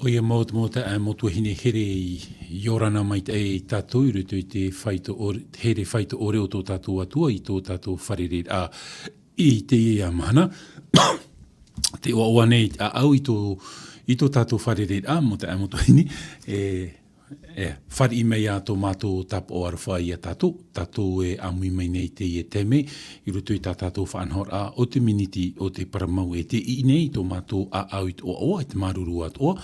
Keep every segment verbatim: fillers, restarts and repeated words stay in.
ʻOia mau te mau taeaʻe, mau tuahine here, ʻia ora na maitaʻi tātou i roto i te faito ʻore, here faito ʻore o tō tātou Atua i tō tātou fārereiraʻa i teie mahana. Tē ʻoaʻoa nei te ʻāʻau i tō, i tō tātou fārereiraʻa, mau taeaʻe, mau tuahine, e, e, fāriʻi mai ā tō mātou tāpaʻo aroha ia tātou, tātou e ʻāmui mai nei teie taime, i roto i tā tātou faʻanahoraʻa o te miniti o te parau mau e tē ʻī nei tō mātou ʻāʻau i te ʻoaʻoa, i te māuruuru atoʻa,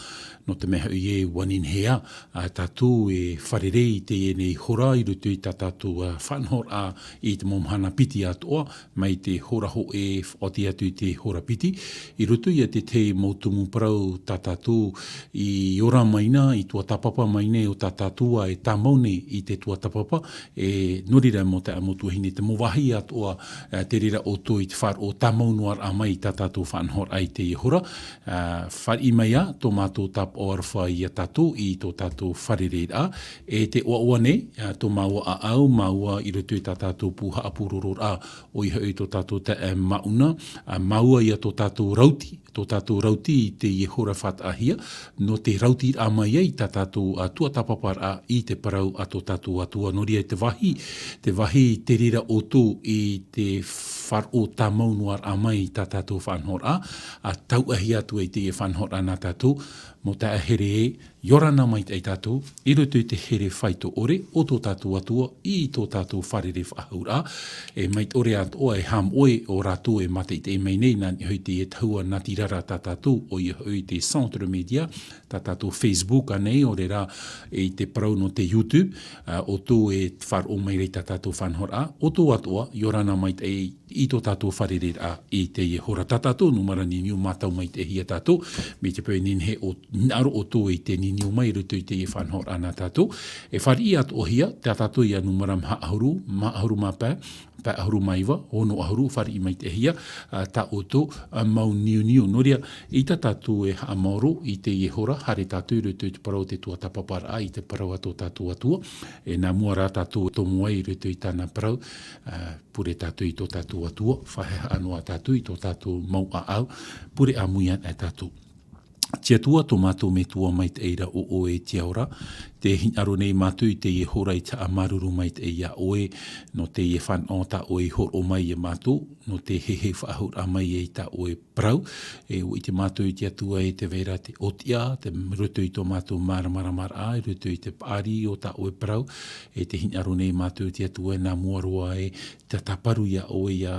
nō te mea hoʻi ē, ʻua nehenehe ā, ā, tātou e fārerei i teie nei hora i roto i tā tātou, ā, faʻanahoraʻa i te mau mahana piti atoʻa, mai te hora hōʻē faʻaoti atu i te hora piti, i roto ia te tahi mau tumu parau tā tātou i ora mai na, i tuatāpapa mai nei o tā tātou ā e tāmau nei i te tuatāpapa, e, nō reira mau taeaʻe, mau tuahine, te mau vāhi atoʻa, ā, te reira ʻoutou i te faʻaroʻo tāmau noa raʻa mai i tā tātou faʻanahoraʻa i teie hora, ā, fāriʻi mai ā tō mātou tāpaʻo aroha ia tātou i tō tātou fārereiraʻa, e tē ʻoaʻoa nei, ā, tō māua ʻāʻau, māua i roto i tā tātou pū haʻapurororaʻa, ʻoia hoʻi tō tātou taeaʻe Mauna, ā, māua ia tō tātou rauti, tō tātou rauti i teie hora faʻataʻahia, nō te rautiraʻa mai ai tā tātou, ā, tuatāpaparaʻa i te parau a tō tātou Atua. Nō reira te vāhi, te vāhi te reira ʻoutou i te faʻaroʻo tāmau noa raʻa mai i tā tātou faʻanahoraʻa, ā, tauʻahia atu ai teie faʻanahoraʻa nā tātou, mau taeaʻe here ē, ʻia ora na maitaʻi tātou, i roto i te here faito ʻore o tō tātou Atua, i tō tātou fārerei faʻahou ra, e maitaʻi atoʻa e haʻamoʻe ʻo rātou e mātaʻitaʻi mai nei, nā niʻa hoʻi teie tahua natirara tā tātou, ʻoia hoʻi te Centre Média, tā tātou Facebook ānei, ʻo reira i te parau nō te YouTube, ā, ʻoutou e faʻaroʻo mai ra i tā tātou faʻanahoraʻa, ʻoutou atoʻa, ʻia ora na maitaʻi i tō tātou fārereiraʻa i teie hora. Tā tātou nūmera niuniu mātau maitaʻihia tātou, mai te peu e nehenehe ʻo, hinaʻaro ʻoutou i te niuniu mai i roto i teie faʻanahoraʻa nā tātou. E fāriʻi atoʻahia, tā tātou ia nūmera maha ʻahuru, maha ʻahuru mā pae, pae ʻahuru mā iva, ono ʻahuru, fāriʻi maitaʻihia, ā, tā ʻoutou, ā, mau niuniu. Nō reira, ʻeita tātou e haʻamaoro i teie hora, haere tātou i roto i te parau o te tuatāpaparaʻa, i te parau a tō tātou Atua. E nā mua rā tātou e tomo ai i roto i tāna parau, ā, pure tātou i tō tātou Atua, faʻahehaʻa noa tātou i tō tātou mau ʻāʻau, pure ʻāmui ana tātou. Te Atua, tō mātou Metua maitaʻi ra ʻo ʻoe i te ao ra, tē hinaʻaro nei mātou i teie hora i te haʻamāuruuru maitaʻi ia ʻoe, nō teie fānaʻo tā ʻoe i hōroʻa mai ia mātou, nō te heheu faʻahou raʻa mai i tā ʻoe parau, e ʻua ʻite mātou te Atua e tē vai ra te ʻōtiʻa, te roto i tō mātou māramaramaraʻa, i roto i te paʻari o tā ʻoe parau, e tē hinaʻaro nei mātou te Atua e nā mua roa e tātāparu ia ʻoe, ʻia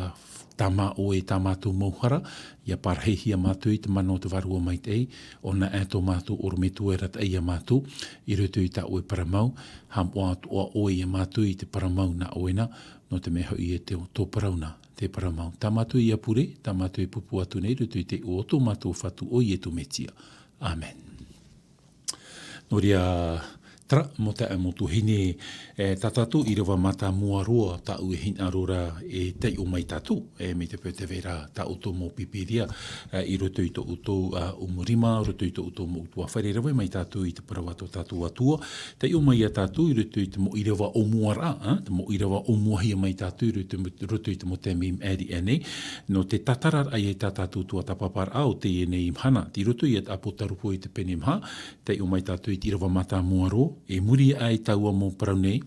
tāmā ʻoe i tā mātou mau hara, ʻia parahihia mātou i te mana o te Vārua Maitaʻi, ʻo na ʻē tō mātou ʻorometua e arataʻi ia mātou, i roto i tā ʻoe parau mau, haʻamoʻa atoʻa ʻoe ia mātou i te parau mau nā ʻoe na, nō te mea hoʻi ē tō, tō parau na, te parau mau. Tā mātou ia pure, tā mātou e pūpū atu nei, i roto i te iʻoa o tō mātou Fatu ʻo Ietu Metia. ʻĀmene. Nō reira, terā, mau taeaʻe, mau tuahine, e, tā tātou ʻīrava mātāmua roa, tāʻu e hinaʻaro ra e taiʻo mai tātou, e, mai te peu tē vai ra tā ʻoutou mau Pīpīria, e, i roto i tō ʻoutou, a, ʻōmu rima, roto i tō ʻoutou mau ʻutuāfare, rave mai tātou i te parau a tō tātou Atua, taiʻo mai ia tātou i roto i te mau ʻīrava ʻōmuaraʻa, a, te mau ʻīrava ʻōmuahia mai tātou i roto, roto i te mau taime i maʻiri aʻe nei, nō te tātararaʻa ia i tā tātou tuatāpaparaʻa o teie nei mahana, tei roto ia te ʻĀpōtarupo i te pene maha, taiʻo mai tātou i te ʻīrava mātāmua roa, e muri aʻe i taua mau parau nei,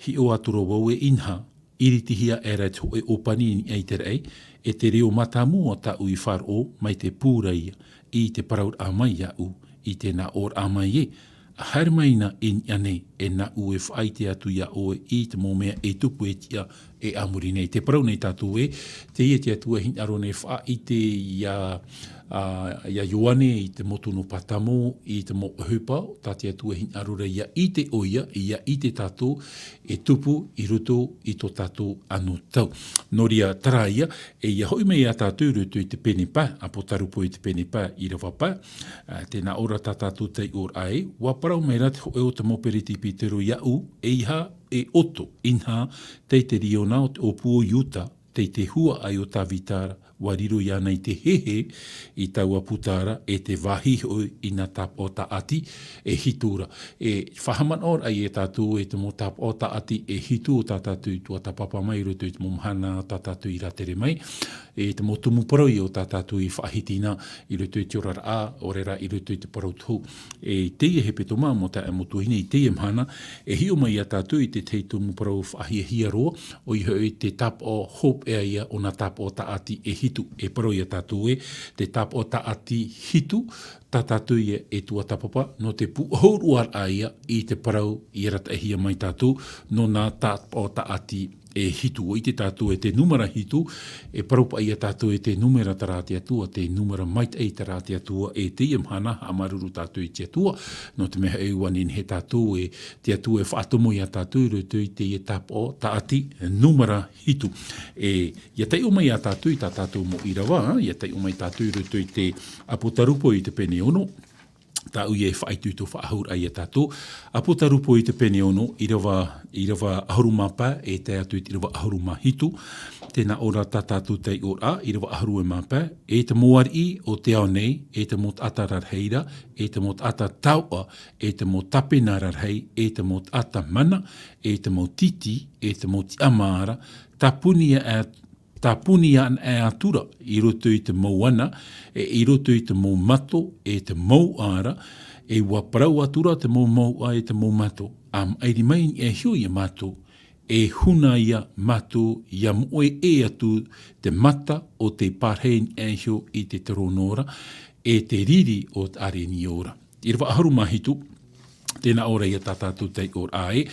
hiʻo atu ra vau e inaha, ʻiritihia aʻera te hōʻē ʻōpani i niʻa i te raʻi, e te reo mātāmua tāʻu i faʻaroʻo mai te pū ra ia, i te parauraʻa mai iāʻu, i te nā ʻōraʻa mai ē, haere mai na i niʻa nei, e nāʻu e faʻaʻite atu iā ʻoe i te mau mea e tupu e tiʻa, e a muri nei. Tē parau nei tātou ē, teie te Atua e hinaʻaro nei e faʻaʻite ia, a, ia Ioane i te motu nō Pātamo, i te mau ʻohipa, tā te Atua e hinaʻaro ra ia ʻite ʻoia, ia ʻite tātou, e tupu i roto i tō tātou anotau. Nō reira, terā ia, e ʻia hoʻi mai ia tātou i roto i te pene pae, ʻĀpōtarupo i te pene pae, ʻīrava pae, a, tē nā ʻō ra tā tātou taiʻoraʻa ē, ʻua parau mai ra te hōʻē o te mau peretipitero iāʻu, ʻeiaha e ʻoto, inaha, tei te riona o te ʻōpū o Iuta, tei te huaʻai o Tāvita ra, ʻua riro iāna i te hehe i taua puta ra, e te vāhi hoʻi i nā tāpaʻo tāʻati e hitu ra. E faʻahaʻamanaʻo ra ia tātou e te mau tāpaʻo tāʻati e hitu o tā tātou i tuatāpapa mai i roto i te mau mahana tā tātou i rātere mai, e te mau tumu parau ia o tā tātou i faʻahiti na i roto i te oraraʻa, ʻaore rā i roto i te parau tohu. E teie hepetoma mau taeaʻe, mau tuahine, i teie mahana, e hiʻo mai ia tātou i te tahi tumu parau faʻahiahia roa, ʻoia hoʻi te tāpaʻo hopeʻa ia o nā tāpaʻo tāʻati e hitu. E parau ia tātou ē, te tāpaʻo tāʻati hitu, tā tātou ia e tuatāpapa, nō te pūʻohu roa ra ia i te parau i arataʻihia mai tātou, nō nā tāpaʻo tāʻati e hitu. ʻUa ʻite tātou e te nūmera hitu, e parau paʻi ia tātou e te nūmera terā a te Atua, te nūmera maitaʻi terā a te Atua, e teie mahana, haʻamāuruuru tātou i te Atua, nō te mea hoʻi ʻua nehenehe tātou e te Atua e faʻatomo ia tātou i roto i teie tāpaʻo tāʻati nūmera hitu. E, ʻia taiʻo mai ia tātou i tā tātou mau ʻīrava, ʻia taiʻo mai tātou i roto i te ʻApotarupo i te pene ono, tāʻu ia e faʻaitoito faʻahou ra ia tātou. ʻApotarupo i te pene ono, ʻīrava, ʻīrava ʻahuru mā pae, e tae atu i te ʻīrava ʻahuru mā hitu. Tē nā ʻō ra tā tātou taiʻoraʻa, ʻīrava ʻahuru e mā pae, e te mau ariʻi o te ao nei, e te mau taʻata rarahi ra, e te mau taʻata taoʻa, e te mau tāpena rarahi, e te mau taʻata mana, e te mau titi, e te mau tiʻamā ra, tāpuni anaʻe, tāpuni anaʻe atu ra i roto i te mau ana, e i roto i te mau mato, e te mouʻa ra, e ʻua parau atu ra te mau mouʻa e te mau mato, ʻa maʻiri mai i niʻa iho ia mātou, e huna ia mātou ʻia moʻe ʻē atu te mata o tei pārahi i niʻa iho i te terōno ra, e te riri o te ʻārenio ra. ʻĪrava ʻahuru mā hitu, tē nā ʻō ra ia tā tātou taiʻoraʻa ē,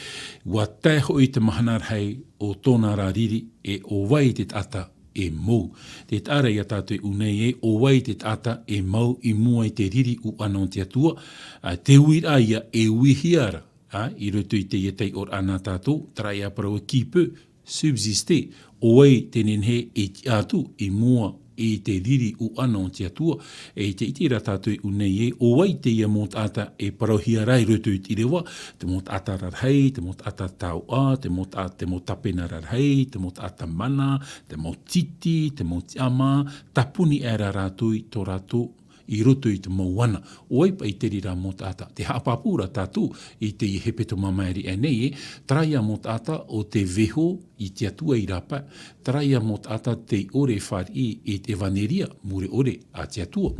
ʻua tae hoʻi te mahana rahi o tōna ra riri, e ʻo vai te taʻata e mou. Tē taʻa ra ia tātou i ʻō nei ē, ʻo vai te taʻata e mou i mua i te riri ʻuʻana o te Atua, ā, te uiraʻa ia e uihia ra, ā, i roto i teie taiʻoraʻa nā tātou, terā ia parau ē, qui peut subsister, ʻo vai tē nehenehe e tiʻa atu i mua i te riri ʻuʻana o te Atua, e tē ʻite ra tātou i ʻō nei ē, ʻo vai teie mau taʻata e parauhia ra i roto i te ʻīrava, te mau taʻata rarahi, te mau taʻata taoʻa, te mau taʻa-, te mau tāpena rarahi, te mau taʻata mana, te mau titi, te mau tiʻamā, tāpuni aʻera rātou i tō rātou i roto i te mau ana. ʻO vai paʻi te reira mau taʻata? Tē haʻapāpū ra tātou i teie hepetoma maʻiri aʻe nei ē, terā ia mau taʻata ʻo tē vaiiho i te Atua i rāpae, terā ia mau taʻata tei ʻore e fāriʻi i te ʻevaneria mure ʻore a te Atua,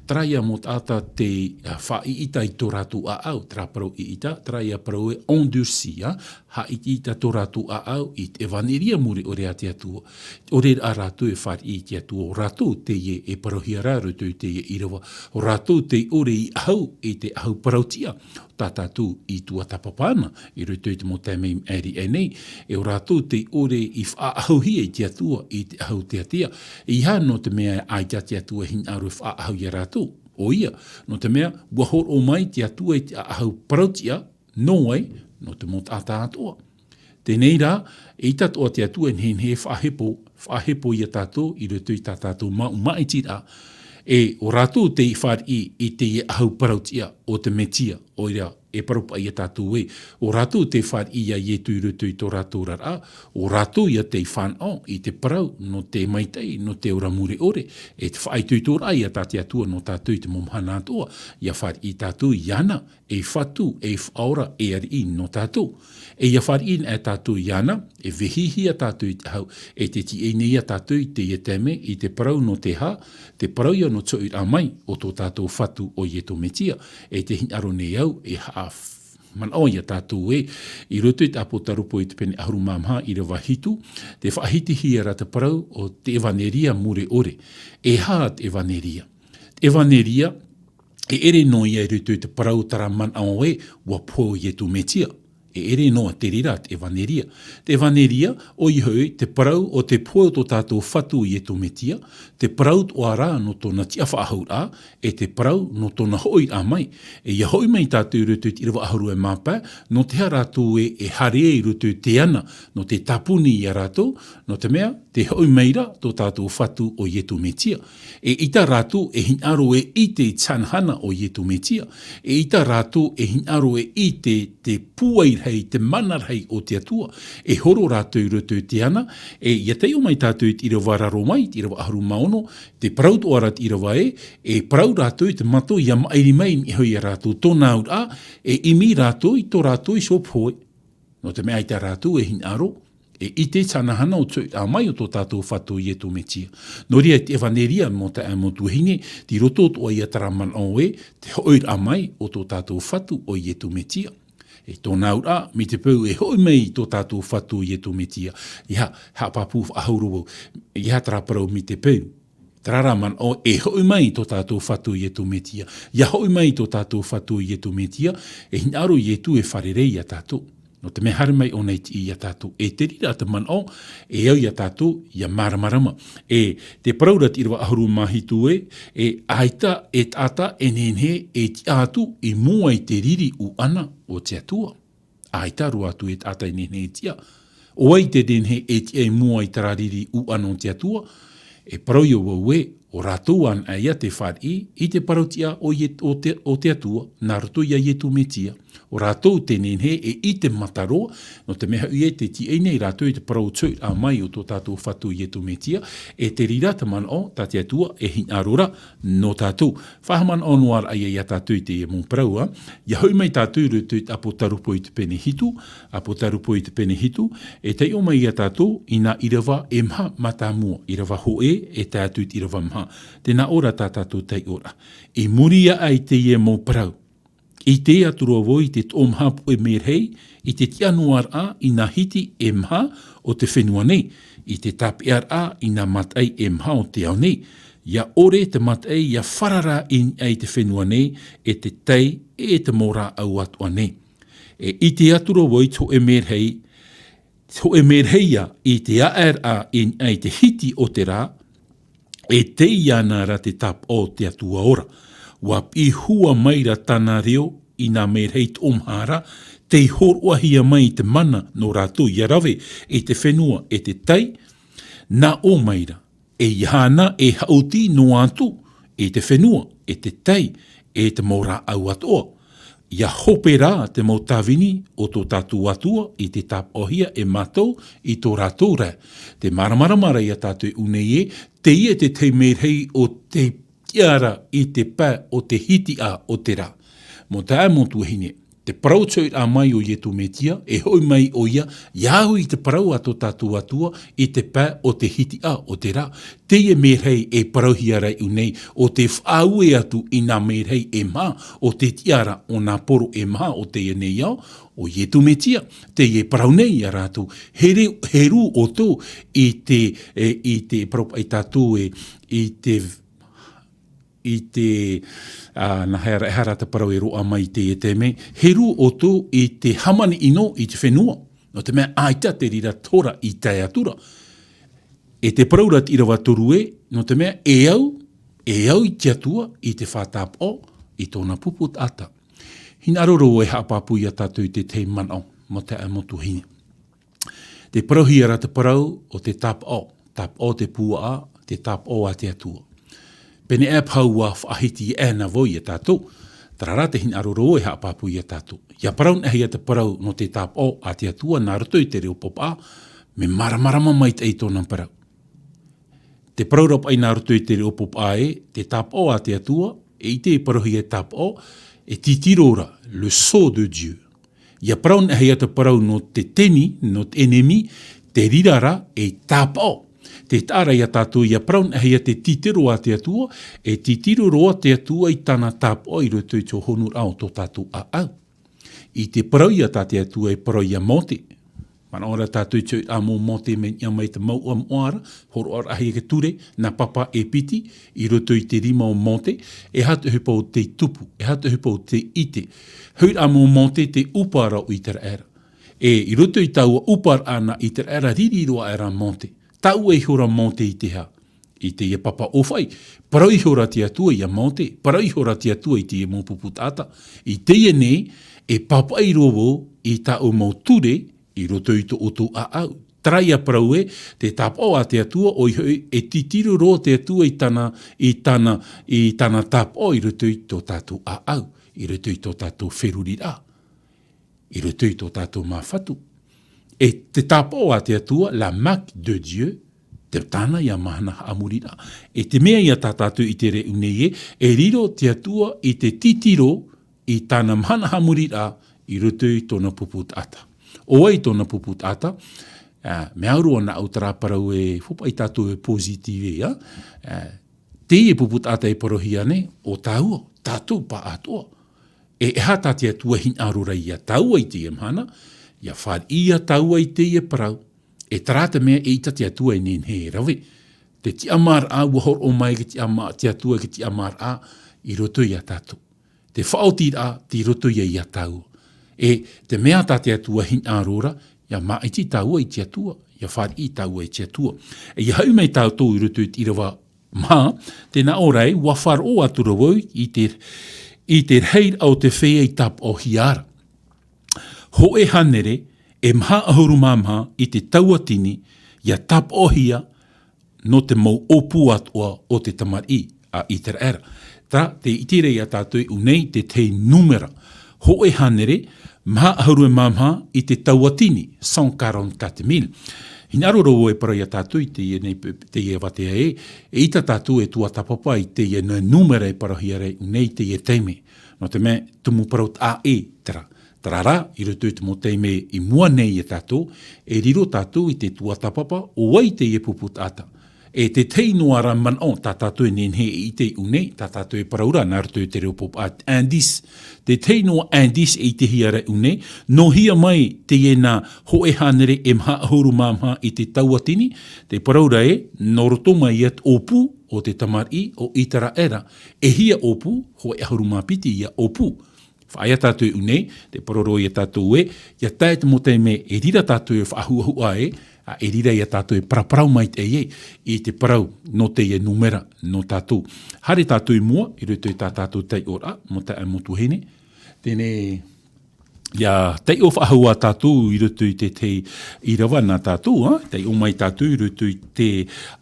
terā ia mau taʻata tei, ā, faʻaʻiʻita i tō rātou ʻāʻau, terā parau ʻiʻita, terā ia parau ē endurci, ā, haʻaʻiʻita tō rātou ʻāʻau i te ʻevaneria mure ʻore a te Atua. ʻOre rā rātou e fāriʻi i te Atua, ʻo rātou teie e parauhia ra i roto i teie ʻīrava, ʻo rātou tei ʻore i ʻahu i te ʻahu parautiʻa tā tātou i tuatāpapa na i roto i te mau taime maʻiri aʻe nei, e ʻo rātou tei ʻore i faʻaʻahuhia i te Atua i te ʻahu teatea. ʻEiaha nō te mea ʻaita te Atua e hinaʻaro e faʻaʻahu ia rātou, ʻoia, nō te mea, ʻua hōroʻa mai te Atua i te ʻahu parautiʻa, nō vai? Nō te mau taʻata atoʻa. Teie rā, eʻita atoʻa te Atua e nehenehe e faʻahepo, faʻahepo ia tātou i roto i tā tātou mau māʻitiraʻa. E ʻo rātou tei fāriʻi i teie ʻahu parautiʻa o te Mesia, ʻoia, e parau paʻi ia tātou ē, ʻo rātou tei fāriʻi ia Ietu i roto i tō rātou oraraʻa, ʻo rātou ia tei fānaʻo i te parau nō te maitaʻi, nō te ora mure ʻore, e te faʻaitoitoraʻa ia tā te Atua nō tātou i te mau mahana atoʻa, ʻia fāriʻi tātou iāna, ei Fatu, ei Faʻaora, ei Ariʻi nō tātou. E ʻia fāriʻi anaʻe tātou iāna, e vehihia tātou i te ʻahu, e te tiʻa nei ia tātou i teie taime, i te parau nō te aha? Te parau ia nō te hoʻiraʻa mai o tō tātou Fatu ʻo Ietu Mesia, e tē hinaʻaro nei au, e haʻamanaʻo ia tātou ē, i roto i te ʻApotarupo i te pene ʻahuru mā maha ʻīrava hitu, tē faʻahitihia ra te parau o te ʻevaneria mure ʻore. E aha te ʻevaneria? Te ʻevaneria, e ʻere noa ia i roto i te parau terā manaʻo ē, ʻua pohe ʻo Ietu Mesia. E ʻere noa te reira te ʻevaneria. Te ʻevaneria, ʻoia hoʻi, te parau o te pohe o tō tātou Fatu ʻo Ietu Mesia, te parau atoʻa rā nō tōna tiʻafaʻahouraʻa, e te parau nō tōna hoʻiraʻa mai. E ʻia hoʻi mai tātou i roto i te ʻīrava ʻahuru e mā pae, nō te aha rātou ē, e haere i roto i te ana, nō te tāpuni ia rātou, nō te mea, tē hoʻi mai ra tō tātou Fatu ʻo Ietu Mesia. Eʻita rātou e hinaʻaro e ʻite i te hanahana o Ietu Mesia. Eʻita rātou e hinaʻaro e ʻite i te pūai rahi, te mana rahi o te Atua. E horo rātou i roto i te ana, e, ʻia taiʻo mai tātou i te ʻīrava raro mai, te ʻīrava ʻahuru mā ono, te parau atoʻa ra te ʻīrava ē, e parau rātou i te mato, ʻia maʻiri mai i niʻa iho ia rātou. Tōna auraʻa, e ʻimi rātou i tō rātou iho pohe. Nō te mea ʻaita rātou e hinaʻaro, e ʻite i te hanahana o te hoʻiraʻa mai o tō tātou Fatu ʻo Iesu Mesia. Nō reira, te ʻevanelia, mau taeaʻe, mau tuahine, tei roto atoʻa ia terā manaʻo ē, te hoʻiraʻa mai o tō tātou Fatu ʻo Iesu Mesia. E tōna auraʻa, mai te peu e hoʻi mai tō tātou Fatu ʻo Iesu Mesia. ʻEiaha, haʻapāpū faʻahou roa vau. ʻEiaha terā parau mai te peu. Terā rā manaʻo e hoʻi mai tō tātou Fatu ʻo Iesu Mesia. ʻIa hoʻi mai tō tātou Fatu ʻo Iesu Mesia, e hinaʻaro Iesu e fārerei ia tātou. Nō te mea haere mai ʻōna i te, ia tātou. E te reira te manaʻo, e au ia tātou, ʻia māramarama. E te parau ra te ʻīrava ʻahuru mā hitu ē, e ʻaita e taʻata e nehenehe e tiʻa atu i mua i te riri ʻuʻana o te Atua. ʻAita roa atu e taʻata e nehenehe e tiʻa. ʻO vai te nehenehe e tiʻa i mua i terā riri ʻuʻana o te Atua? E parau ia vau ē, ʻo rātou anaʻe ïa tei fāriʻi i te parau tiʻa o Ie-, o te, o te Atua, nā roto ia Iesu Mesia. ʻO rātou te nehenehe e ʻite mata roa, nō te mea hoʻi ē tē tīaʻi nei rātou i te parau o te hoʻiraʻa mai o tō tātou Fatu ʻo Iesu Mesia, e te reira te manaʻo tā te Atua e hinaʻaro ra nō tātou. Faʻahaʻamanaʻo noa ra ïa ia tātou i teie mau parau, ā, ʻia hoʻi mai tātou i roto i te Apotarupo i te pene hitu, Apotarupo i te pene hitu, e taiʻo mai ia tātou i nā ʻīrava e maha mātāmua, ʻīrava hōʻē, e tae atu i te ʻīrava maha. Tē nā ʻō ra tā tātou taiʻoraʻa. I muri aʻe i teie mau parau, ʻite atu ra vau i te toʻomaha puʻe merahi, i te tiʻa noa ra i nā hiti e maha o te fenua nei, i te tāpeʻa ra i nā mataʻi e maha o te ao nei. ʻIa ʻore te mataʻi ʻia farara i niʻa i te fenua nei, e te tai, e te mau rāʻau atoʻa nei. E ʻite atu ra vau i te hōʻē merahi, te hōʻē merahi ïa i te aʻe ra i niʻa i te hiti o te rā, e tei iāna ra te tāpaʻo o te Atua ora. ʻUa piʻi hua mai ra tāna reo i nā merahi toʻomaha ra, tei hōroʻahia mai i te mana nō rātou ʻia rave i te fenua e te tai, nā ʻō mai ra, e ʻeiaha na e haʻuti noa atu i te fenua, e te tai, e te mau rāʻau atoʻa. ʻIa hope rā te mau tāvini o tō tātou Atua i te tāpaʻohia e mātou i tō rātou ra. Tē māramarama ra ïa tātou i ʻō nei ē, teie te tahi merahi o te tiʻa ra i te pae o te hitiʻa o te rā. Mau taeaʻe, mau tuahine, te parau o te hoʻiraʻa mai o Iesu Mesia, e hoʻi mai ʻoia, ʻia au i te parau a tō tātou Atua i te pae o te hitiʻa o te rā. Teie merahi e parauhia ra i ʻō nei, ʻo tē faʻaue atu i nā merahi e maha o te tiʻa ra o nā poro e maha o teie nei ao, ʻo Iesu Mesia, teie e parau nei ia rātou, heru, heru ʻoutou i te, e, i te parau paʻi tātou ē, i te i te, ā, nā hea ra, e aha ra te parau e roaʻa mai i teie taime, heru ʻoutou i te hāmani ʻino i te fenua. Nō te mea ʻaita te reira te hora i tae atu ra. E te parau ra te ʻīrava toru ē, nō te mea e au, e au i te Atua i te faʻatāpaʻo i tōna pupu taʻata. Hinaʻaro ra vau e haʻapāpū ia tātou i te tahi manaʻo, mau taeaʻe, mau tuahine. Tē parauhia ra te parau o te tāpaʻo, tāpaʻo o te puaʻa, te tāpaʻo a te Atua. Pēneiaʻe paha ʻua faʻahiti aʻe na vau ia tātou, terā rā te hinaʻaro ra vau e haʻapāpū ia tātou. ʻIa parau naʻe hia te parau nō te tāpaʻo a te Atua nā roto i te reo pāpaʻi, mea māramarama maitaʻi tōna parau. Te parau ra paʻi nā roto i te reo pāpaʻi ē, te tāpaʻo a te Atua, e ʻite e parauhia e tāpaʻo, e titiro ra, le sceau de Dieu. ʻIa parau naʻe hia te parau nō te teni, nō te ʻenemi, te reira ra e tāpaʻo. Tē taʻa ra ia tātou ʻia parau naʻe hia te titiro a te Atua, e titiro roa te Atua i tāna tāpaʻo i roto i te hōhonuraʻa o tō tātou ʻāʻau. I te parau ia tā te Atua e parau ia Mōte. Manaʻo ra tātou i te hoʻiraʻa mau Mōte mai niʻa mai te mouʻa moʻa ra, hōroʻaraʻahia te ture, nā papa e piti, i roto i te rima o Mōte, e aha te ʻohipa o tei tupu, e aha te ʻohipa o tei ʻite. Hoʻiraʻa mau Mōte te ʻupa ra o ʻĪteraʻera. E, i roto i taua ʻuparaʻa nā ʻĪteraʻera riri roa aʻe ra Mōte. Taʻu ihora Mōte i te aha? I teie papa ʻōfaʻi. Parau ihora te Atua ia Mōte, parau ihora te Atua i teie mau pupu taʻata. I teie nei, e pāpaʻi roa vau i tāʻu mau ture i roto i tō ʻoutou ʻāʻau. Terā ia parau ē, te tāpaʻo a te Atua, ʻoia hoʻi, e titiro roa te Atua i tāna, i tāna, i tāna tāpaʻo i roto i tō tātou ʻāʻau, i roto i tō tātou feruriraʻa. i roto i tō tātou māfatu. E te tāpaʻo a te Atua, la marque de Dieu, te tāna ia mahana haʻamoriraʻa. E te mea ia tā tātou i te reʻu nei e, e riro te Atua i te titiro i tāna mahana haʻamoriraʻa i roto i tōna pupu taʻata. ʻO vai tōna pupu taʻata, ā, mea au roa nā ʻu terā parau e hopoiʻa tātou e positive, ā, ā, teie pupu taʻata e parauhia nei, ʻo tāua, tātou pāʻātoʻa. E, e aha tā te Atua hinaʻaro ra ia tāua i teie mahana, ia fāriʻi ia tāua i teie parau, e terā te mea e ʻita te Atua e nehenehe e rave. Te tiʻamāraʻa, ua horoʻa mai te tiʻama-, te Atua i te tiʻamāraʻa i roto ia tātou. Te faʻaotiraʻa, tei roto ia ia tāua. E te mea tā te Atua hinaʻaro ra, ia māʻiti tāua i te Atua, ia fāriʻi tāua i te Atua. E ia haʻu mai tātou i roto i te ʻīrava maha, tē nā ʻō ra ē, ua faʻaroʻo atu ra vau i te, i te rahiraʻa o te feiā i tāpaʻohia ra. Hōʻē hānere e maha ʻahuru mā maha i te tauatini, ia tāpaʻohia nō te mau ʻōpū atoʻa o te tamariʻi a Iteraera. Terā, tē ʻite ra ia tātou i ʻō nei te tahi nūmera. Hōʻē hānere, maha ʻahuru e mā maha i te tauatini, cent quarante-quatre mille. Hinaʻaro ra vau e parau ia tātou i teie nei, teie vātea ē, e ʻita tātou e tuatāpapa i teie nei nūmera e parauhia ra i ʻō nei i teie taime. Nō te mea, tumu parau taʻa ʻē terā. Terā rā, i roto i te mau taime i mua nei ia tātou, e riro tātou i te tuatāpapa, ʻo vai teie pupu taʻata. E te tahi noa ra manaʻo, tā tātou e nehenehe e ʻite i ʻō nei, tā tātou e parau ra, nā roto i te reo pōpō, indice. Te tahi noa indice e ʻitehia ra i ʻō nei, nō hea mai teie nā hōʻē hānere e maha ʻahuru mā maha i te tauatini, te parau ra ē, nō roto mai ia te ʻōpū o te tamariʻi o Iteraera, e hia ʻōpū, hōʻē ʻahuru mā piti ia ʻōpū. Faʻaea tātou i ʻō nei, te parau ia tātou ē, ia tae te mau taime e riro tātou e faʻahuʻahuʻa ē, ā, e riro ia tātou e paraparau maitaʻi ē, i te parau nō teie nūmera nō tātou. Haere tātou i mua, i roto i tā tātou taiʻoraʻa, mau taeaʻe mau tuahine. Teie nei, ia taiʻo faʻahou ā tātou i roto i te tahi ʻīrava nā tātou, ā, taiʻo mai tātou i roto i te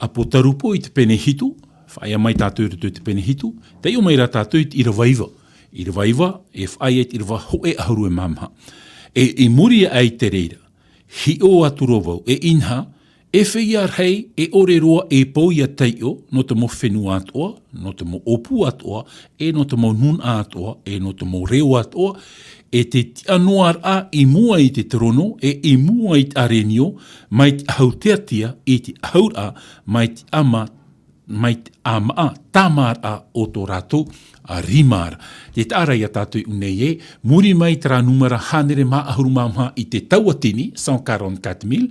Apotarupo i te pene hitu, faʻaea mai tātou i roto i te pene hitu, taiʻo mai rā tātou i te ʻīrava iva. ʻĪrava iva, e faʻaea i te ʻīrava hōʻē ʻahuru e mā maha. E, i muri aʻe i te reira, hiʻo atu ra vau, e inaha, e feiā rahi, e ʻore roa e pou ia taiʻo, nō te mau fenua atoʻa, nō te mau ʻōpū atoʻa, e nō te mau nūnaʻa atoʻa, e nō te mau reo atoʻa, e te tiʻa noa ra i mua i te terono, e i mua i te ʻārenio, mai te ʻahu teatia, i te ʻahu ra, mai te ʻāma mai te ʻāmaʻa tāmāraʻa o tō rātou, ā, rima ra. Tē taʻa ra ia tātou i ʻō nei ē, muri mai terā nūmera hānere maha ʻahuru mā maha i te tauatini, cent quarante-quatre mille,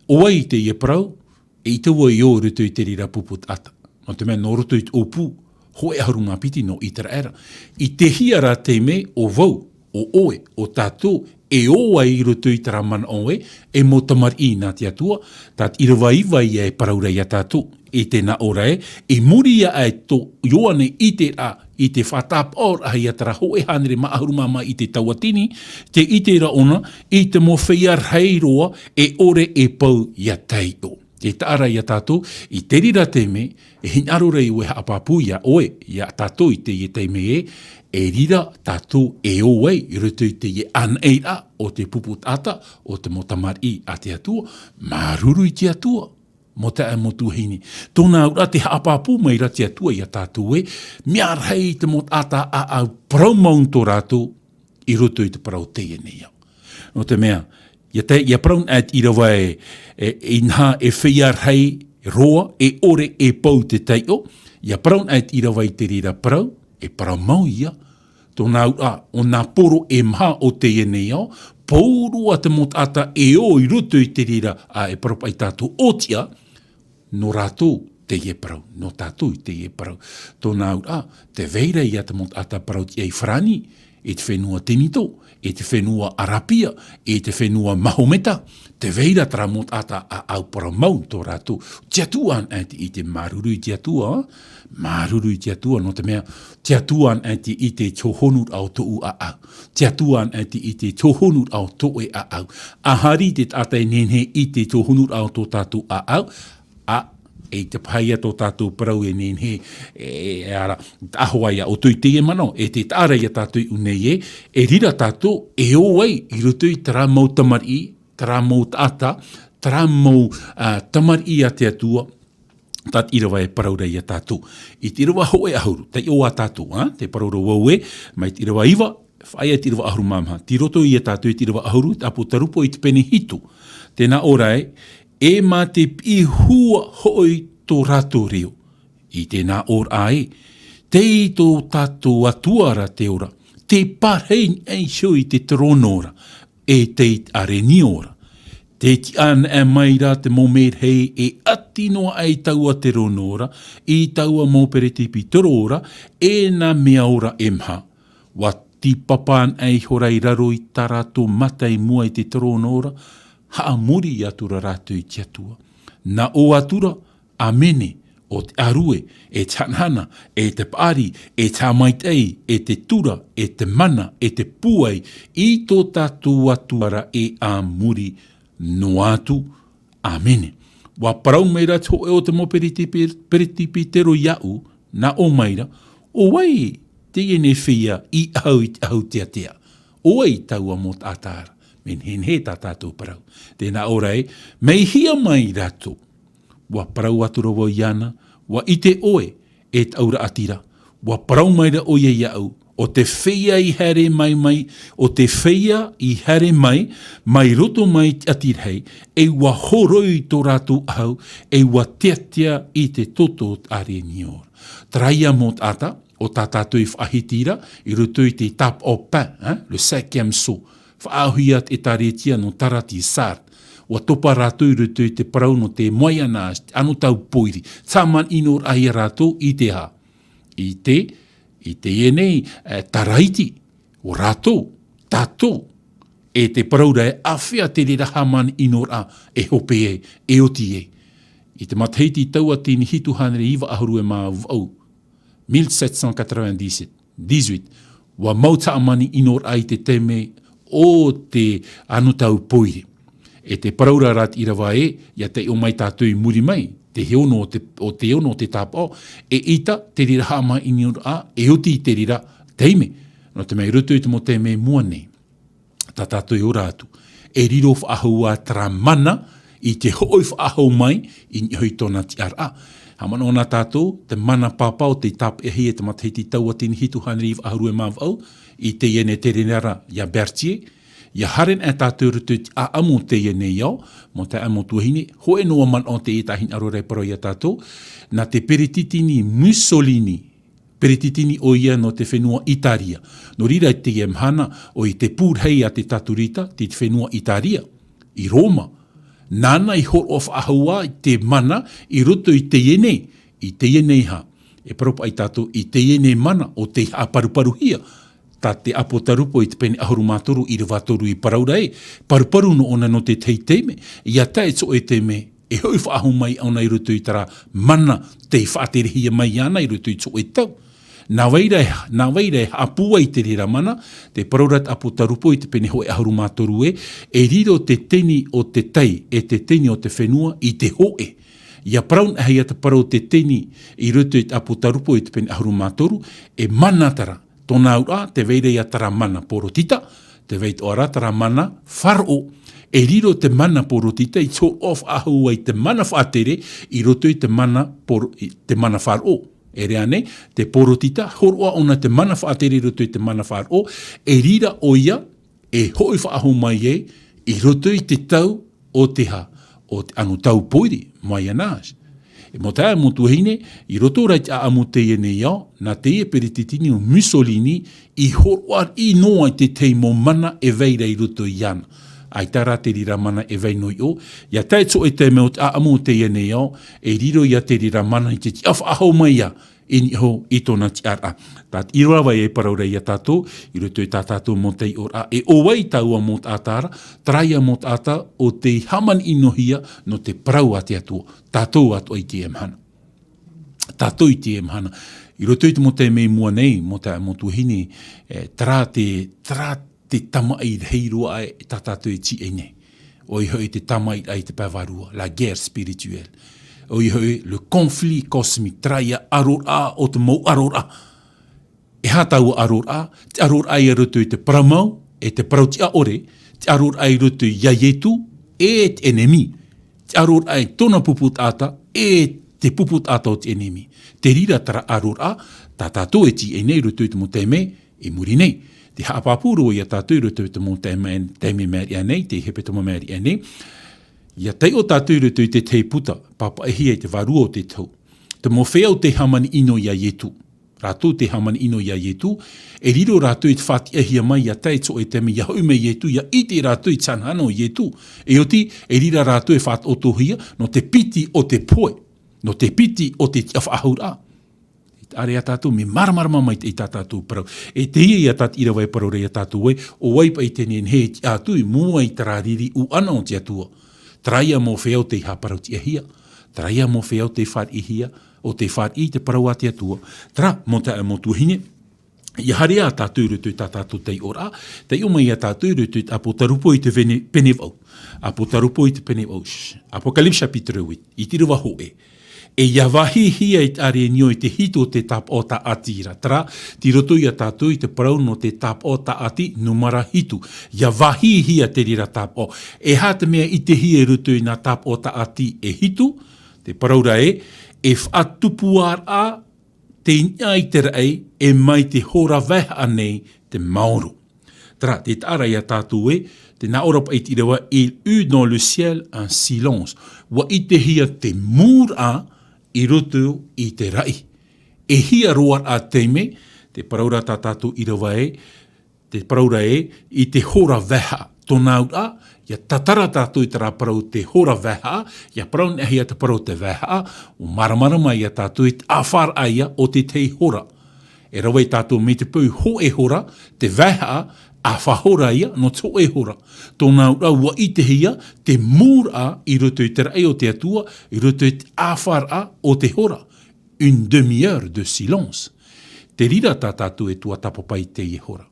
ʻo vai teie parau, e ʻite vau i ʻō i roto i te reira pupu taʻata. Nō te mea, nō roto i te ʻōpū, hōʻē ʻahuru mā piti nō Iteraera. I te hia rā taime ʻo vau, ʻo ʻoe, ʻo tātou, e ō ai i roto i terā manaʻo ē, e mau tamariʻi nā te Atua, tā te ʻīrava iva ia e parau ra ia tātou, i te nā ʻō ra ē, i muri aʻe tō Ioane i ʻite ra, i te faʻatāpaʻo ra ia terā hōʻē hānere maha ʻahuru mā maha i te tauatini, tē ʻite ra ʻōna, i te mau feiā rahi roa, e ʻore e pou ia taiʻo. Tē taʻa ra ia tātou, i te reira taime, e hinaʻaro ra vau e haʻapāpū ia ʻoe, ia tātou i teie taime ē, e riro tātou e ō ai, i roto i teie anaʻe ra o te pupu taʻata, o te mau tamariʻi a te Atua, māuruuru i te Atua, mau taeaʻe mau tuahine. Tōna auraʻa tē haʻapāpū mai ra te Atua ia tātou ē, mea rahi te mau taʻata ʻāʻau parau mau tō rātou, i roto i te parau teie nei au. Nō te mea, ia te, ia parau anaʻe te ʻīrava ē, e, inaha e feiā rahi roa, e ʻore e pou te taiʻo, ia parau anaʻe te ʻīrava i te reira parau, e parau mau ia, tōna auraʻa, ʻo nā poro e maha o teie nei ao, pauroa te mau taʻata e ō i roto i te reira, ā, e parau paʻi tātou ʻōtiʻa, nō rātou teie parau, nō tātou teie parau. Tōna auraʻa, tē vai ra ia te mau taʻata parau tiʻa i farāni, i te fenua Tinitō, i te fenua Arapia, i te fenua Mahometa, tē vai ra terā mau taʻata ʻāʻau parau mau tō rātou. Te Atua anaʻe tē ʻite, māuruuru i te Atua, māuruuru i te Atua, nō te mea, te Atua anaʻe tē ʻite i te hōhonuraʻa o tōʻu ʻāʻau. Te Atua anaʻe tē ʻite i te hōhonuraʻa o tō ʻoe ʻāʻau. ʻA haere te taʻata e nehenehe e ʻite i te hōhonuraʻa o tō tātou ʻāʻau, ā, E i te pahai a tō tātou parau e nehenehe, e, e ara, taʻahoa ia ʻoutou i teie manaʻo, e te taʻa ra ia tātou i ʻū nei ē, e rira tātou, e ō ai, i roto i terā mau tamariʻi, terā mau taʻata, terā mau, ā, tamariʻi a te Atua, tā te ʻīrava e parau ra ia tātou. I te ʻīrava hōʻē ʻahuru, taiʻo ā tātou, ā, te parau ra vau ē, mai te ʻīrava iva, faʻaea i te ʻīrava ʻahuru mā maha. Tei roto ia tātou i te ʻīrava ʻahuru, te ʻApotarupo i te pene hitu. Tē nā ʻō ra ē, e mā te piʻi hua hoʻi tō rātou reo. I tē nā ʻō ra ē, tei tō tātou Atua ra te ora, tē pārahi iho i te terōno ra, e tei ʻarenio ra. Tē tiʻa anaʻe mai ra te mau merahi e ʻati noa aʻe i taua terōno ra, i taua mau peretipitero ra, e nā mea ora e maha. ʻUa tīpapa anaʻe ihora i raro i tā rātou mata i mua i te terōno ra, haʻamori atu ra rātou i te Atua. Nā ʻō atu ra, ʻĀmene, ʻo te ʻārue, e te hanahana, e te paʻari, e te haʻamaitaʻi, e te tura, e te mana, e te pūai, i tō tātou Atua ra e a muri noa atu. ʻĀmene. ʻUa parau mai ra te hōʻē o te mau peretipi-, peretipitero iāʻu, nā ʻō mai ra, ʻo vai teie nei feiā i ʻahu i te ʻahu teatea? ʻO vai taua mau taʻata ra? Mea nehenehe tā tātou parau. Tē nā ʻō ra ē, mea hia mai rātou. ʻUa parau atu ra vau iāna, ʻua ʻite ʻoe, e tāʻu raʻatira. ʻUa parau mai ra ʻoia iāʻu, ʻo te feiā i haere mai mai, ʻo te feiā i haere mai, mai roto mai te ʻati rahi, e ʻua horoi tō rātou ʻahu, e ʻua teatea i te toto o te ʻarenio ra. Terā ia mau taʻata, ʻo tā tātou i faʻahiti ra, i roto i te tāpaʻo pain, hein, le cinquième sceau. Faʻaauhia te ʻĒtārētia nō Tarati, Sardes. ʻUa topa rātou i roto i te parau nō te Moyen Âge, te anotau pōiri. Te hāmani-ʻino-raʻa-hia rātou i te aha? I te, i teie nei, e, Taraiti, ʻo rātou, tātou. E te parau ra ē, āfea te reira hāmani-ʻino-raʻa e hope ai, e oti ai. I te matahiti tauatini hitu hānere iva ʻahuru e mā vaʻu, mille sept cent quatre-vingt-dix-sept, dix-huit, ʻua mau te hāmani-ʻino-raʻa i te taime o te anotau pōiri. E te parau ra rā te ʻīrava ē, ʻia taiʻo mai tātou i muri mai, te ono o te, o te ono o te tāpaʻo, eʻita te reira hāmani-ʻino-raʻa, e oti i te reira taime. Nō te mea i roto i te mau taime i mua nei, tā tātou e ora atu. E riro faʻahou ā terā mana i te hoʻi faʻahou mai i niʻa i tōna tiʻaraʻa. Haʻamanaʻo na tātou, te mana pāpā o tei tāpeʻahia i te matahiti tauatini hitu hānere iva ʻahuru e mā vaʻu, i teie nei tereraʻa ia Berthier, ʻia haere anaʻe tātou i roto i te ʻāʻamu o teie nei ao, mau taeaʻe, mau tuahine, hōʻē noa manaʻo teie tā hinaʻaro ra e parau ia tātou, nā te peretiteni Mussolini, peretiteni ʻoia nō te fenua ʻĪtāria. Nō reira i teie mahana, ʻoia te pū rahi a te Taturita, te, te fenua ʻĪtāria, i Roma. Nāna i hōroʻa faʻahou ā i te mana i roto i teie nei, i teie nei hā. E parau paʻi tātou i teie nei mana ʻo tei haʻaparuparuhia. Tā te ʻApotarupo i te pene ʻahuru mā toru, ʻīrava toru i parau ra ē, paruparu noa ʻōna nō te tahi taime, ʻia tae i te hōʻē taime, e hoʻi faʻahou mai ʻōna i roto i terā mana tei faʻaterehia mai iāna i roto i te hōʻē tau. Nā vai ra, nā vai ra e haʻapūai te reira mana, te parau ra te ʻApotarupo i te pene hōʻē ʻahuru mā toru ē, e riro te teni o te tai, e te teni o te fenua i te hōʻē. ʻIa parau anaʻe hia te parau o te teni i roto i te ʻApotarupo i te pene ʻahuru mā toru, e mana terā, tōna auraʻa, tē vai ra ia terā mana porotita, tē vai atoʻa ra terā mana faʻaroʻo. E riro te mana porotita i te hōroʻa faʻahou ai te mana faʻatere i roto i te mana poro-, i te mana faʻaroʻo. E ʻere ānei, te porotita, hōroʻa ʻōna te mana faʻatere i roto i te mana faʻaroʻo, e riro ʻoia, e hoʻi faʻahou mai ai, i roto i te tau o te hā, o te anotau pōiri, Moyen Âge. E mau taeaʻe, mau tuahine, i roto rā i te ʻāʻamu o teie nei ao, nā teie peretiteni ʻo Mussolini, i hōroʻa riʻi noa i te tahi mau mana e vai ra i roto iāna. ʻAita rā te reira mana e vai noa i ʻō, ʻia tae i te hōʻē taime o te ʻāʻamu o teie nei ao, e riro ia te reira mana i te tiʻa faʻahou mai ā, i niʻa i tōna tiʻaraʻa. Tā te ʻīrava e parau ra ia tātou, i roto i tā tātou mau taiʻoraʻa, e ʻo vai taua mau taʻata ra, terā ia mau taʻata ʻo tei hāmani-ʻinohia nō te parau a te Atua, tātou atoʻa i teie mahana. Tātou i teie mahana. I roto i te mau taime i mua nei, mau taeaʻe, mau tuahine, e, terā te, terā te tamaʻi rahi roa aʻe tā tātou e tīaʻi nei. ʻOia hoʻi te tamaʻi i te pae vārua, la guerre spirituelle. ʻoia hoʻi, le conflit cosmique, terā ia ʻaroraʻa o te mau ʻaroraʻa. E aha taua ʻaroraʻa? Te ʻaroraʻa i roto i te parau mau, e te parau tiʻa ʻore, te ʻaroraʻa i roto ia Ietu, e te ʻenemi. Te ʻaroraʻa i tōna pupu taʻata, e te pupu taʻata o te ʻenemi. Te reira terā ʻaroraʻa, tā tātou e tīaʻi nei i roto i te mau taime i muri nei. Te haʻapāpū roa ia tātou i roto i te mau taime, taime i maʻiri aʻe nei, te hepetoma i maʻiri aʻe nei. ʻIa taiʻo tātou i roto i te tahi puta, pāpaʻihia i te vārua o te tohu. Te mau feiā tei hāmani ʻino ia Ietu. Rātou tei hāmani ʻino ia Ietu, e riro rātou i te faʻatiʻahia mai ia tae i te hōʻē taime, ʻia hoʻi mai Ietu, ʻia ʻite rātou i te hanahana o Ietu. E oti, e reira rātou e faʻataʻotohia, nō te piti o te pohe, nō te piti o te tiʻafaʻahouraʻa. ʻAreʻa tātou, mea māramarama maitaʻi tā tātou parau. E teie ia tā te ʻīrava e parau ra ia tātou ē, ʻo vai paʻi te nehenehe e tiʻa atu i mua i terā riri ʻuʻana o te Atua. Terā ia mau feiā tei haʻaparautiʻahia. Terā ia mau feiā tei fāriʻihia, ʻo tei fāriʻi i te parau a te Atua. Terā, mau taeaʻe, mau tuahine, ʻia haere ā tātou i roto i tā tātou taiʻoraʻa, taiʻo mai ia tātou i roto i te Apotarupo i te vene-, pene vaʻu. Apotarupo i te pene vaʻu. Shh. Apocalypse chapitre huit, i te ʻīrava hōʻē. E ʻia vāhihia i te ʻārenio i te hitu o te tāpaʻo tāʻati ra. Terā, tei roto ia tātou i te parau nō te tāpaʻo tāʻati nūmera hitu. ʻIa vāhihia te reira tāpaʻo. E aha te mea i ʻitehia i roto i nā tāpaʻo tāʻati e hitu? Te parau ra ē, e faʻatupuaraʻa tei niʻa i te raʻi, e mai te hora vaehaʻa nei te maoro. Terā, tē taʻa ra ia tātou ē, tē nā ʻō ra paʻi te ʻīrava, il eut dans le ciel un silence. ʻUa ʻitehia te mūraʻa i roto i te raʻi. E hia roa rā taime, te parau ra tā tātou ʻīrava ē, te parau ra ē, i te hora vaehaʻa. Tōna auraʻa, ʻia tatara tātou i terā parau te hora vaehaʻa, ʻia parau anaʻe hia te parau te vaehaʻa, ʻua māramarama ia tātou i te ʻāfaraʻa ia o te tahi hora. E rave tātou mai te peu hōʻē hora, te vaehaʻa, ʻāfa hora ia, nō te hōʻē hora. Tōna auraʻa ʻua ʻitehia te mūraʻa i roto i te raʻi o te Atua, i roto i te ʻāfaraʻa o te hora. Une demi-heure de silence. Te reira tā tātou e tuatāpapa i teie hora.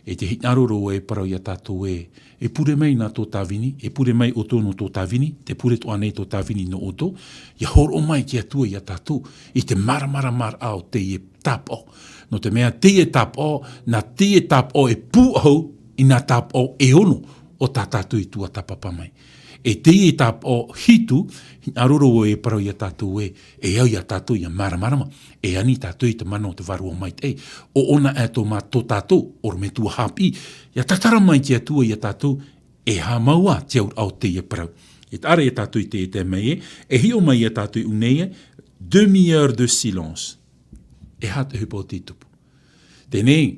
E te hinaʻaro roa e parau ia tātou ē, e pure mai nā tō tāvini, e pure mai ʻoutou nō tō tāvini, tē pure atoʻa nei tō tāvini nō ʻoutou, ʻia hōroʻa mai te Atua ia tātou, i te māramaramaraʻa o teie tāpaʻo. Nō te mea teie tāpaʻo, nā teie tāpaʻo e pūʻohu i nā tāpaʻo e ono o tā tātou i tuatāpapa mai. E teie tāpaʻo hitu, hinaʻaro roa e parau ia tātou ē, e au ia tātou ʻia māramarama, e ani tātou i te mana o te Vārua Maitaʻi, ʻo ʻōna atoʻa mā tō tātou ʻorometua haʻapiʻi, ʻia tatara mai te Atua ia tātou, e haʻamau ā te auraʻa o teie parau. E taʻa ra ia tātou i te, i te mea ē, e hiʻo mai ia tātou i ʻō nei ē, demi-heure de silence. E aha te ʻohipa o tei tupu? Teie nei,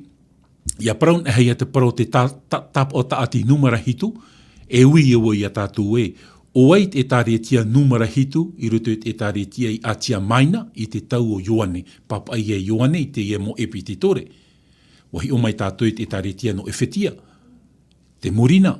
ʻia parau anaʻe hia te parau o te tā-, tā-, tāpaʻo tāʻati nūmera hitu, e ui ʻoia ia tātou ē, ʻo vai te ʻētārētia nūmera hitu, i roto i te ʻētārētia i Asia Minor, i te tau o Ioane, pāpaʻihia e Ioane, i teie mau ʻepitetore. ʻUa hiʻo mai tātou i te ʻētārētia nō Efetia, te Murina,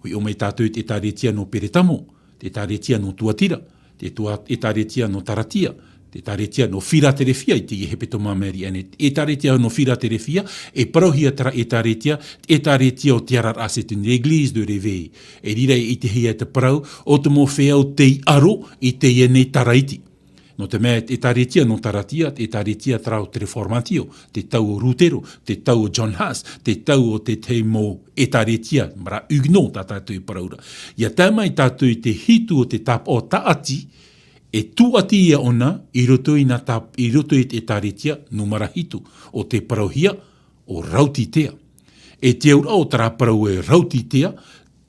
ʻua hiʻo mai tātou i te ʻētārētia nō Peretamo, te ʻētārētia nō Tuatira, te tua-, ʻētārētia nō Taratia, te ʻētārētia nō Firaterefia, i teie hepetoma i maʻiri aʻe nei, te ʻētārētia nō Firaterefia, e parauhia terā ʻētārētia, te ʻētārētia o te araraʻa, c'est une église de réveil. E reira e ʻitehia te parau, ʻo te mau feiā tei aro i teie nei tara iti. Nō te mea, te ʻētārētia nō Taratia, te ʻētārētia terā o te Reformatio, te tau o Rutero, te tau o John Huss, te tau o te tahi mau ʻētārētia, mara Huguenot tā tātou e parau ra. ʻIa tae mai tātou i te hitu o te tāpaʻo tāʻati, e tūʻati ia ʻōna, i roto i nā tā-, i roto i te ʻētārētia nūmera hitu, ʻo tē parauhia, ʻo Raotitea. E te auraʻa o terā parau ē Raotitea,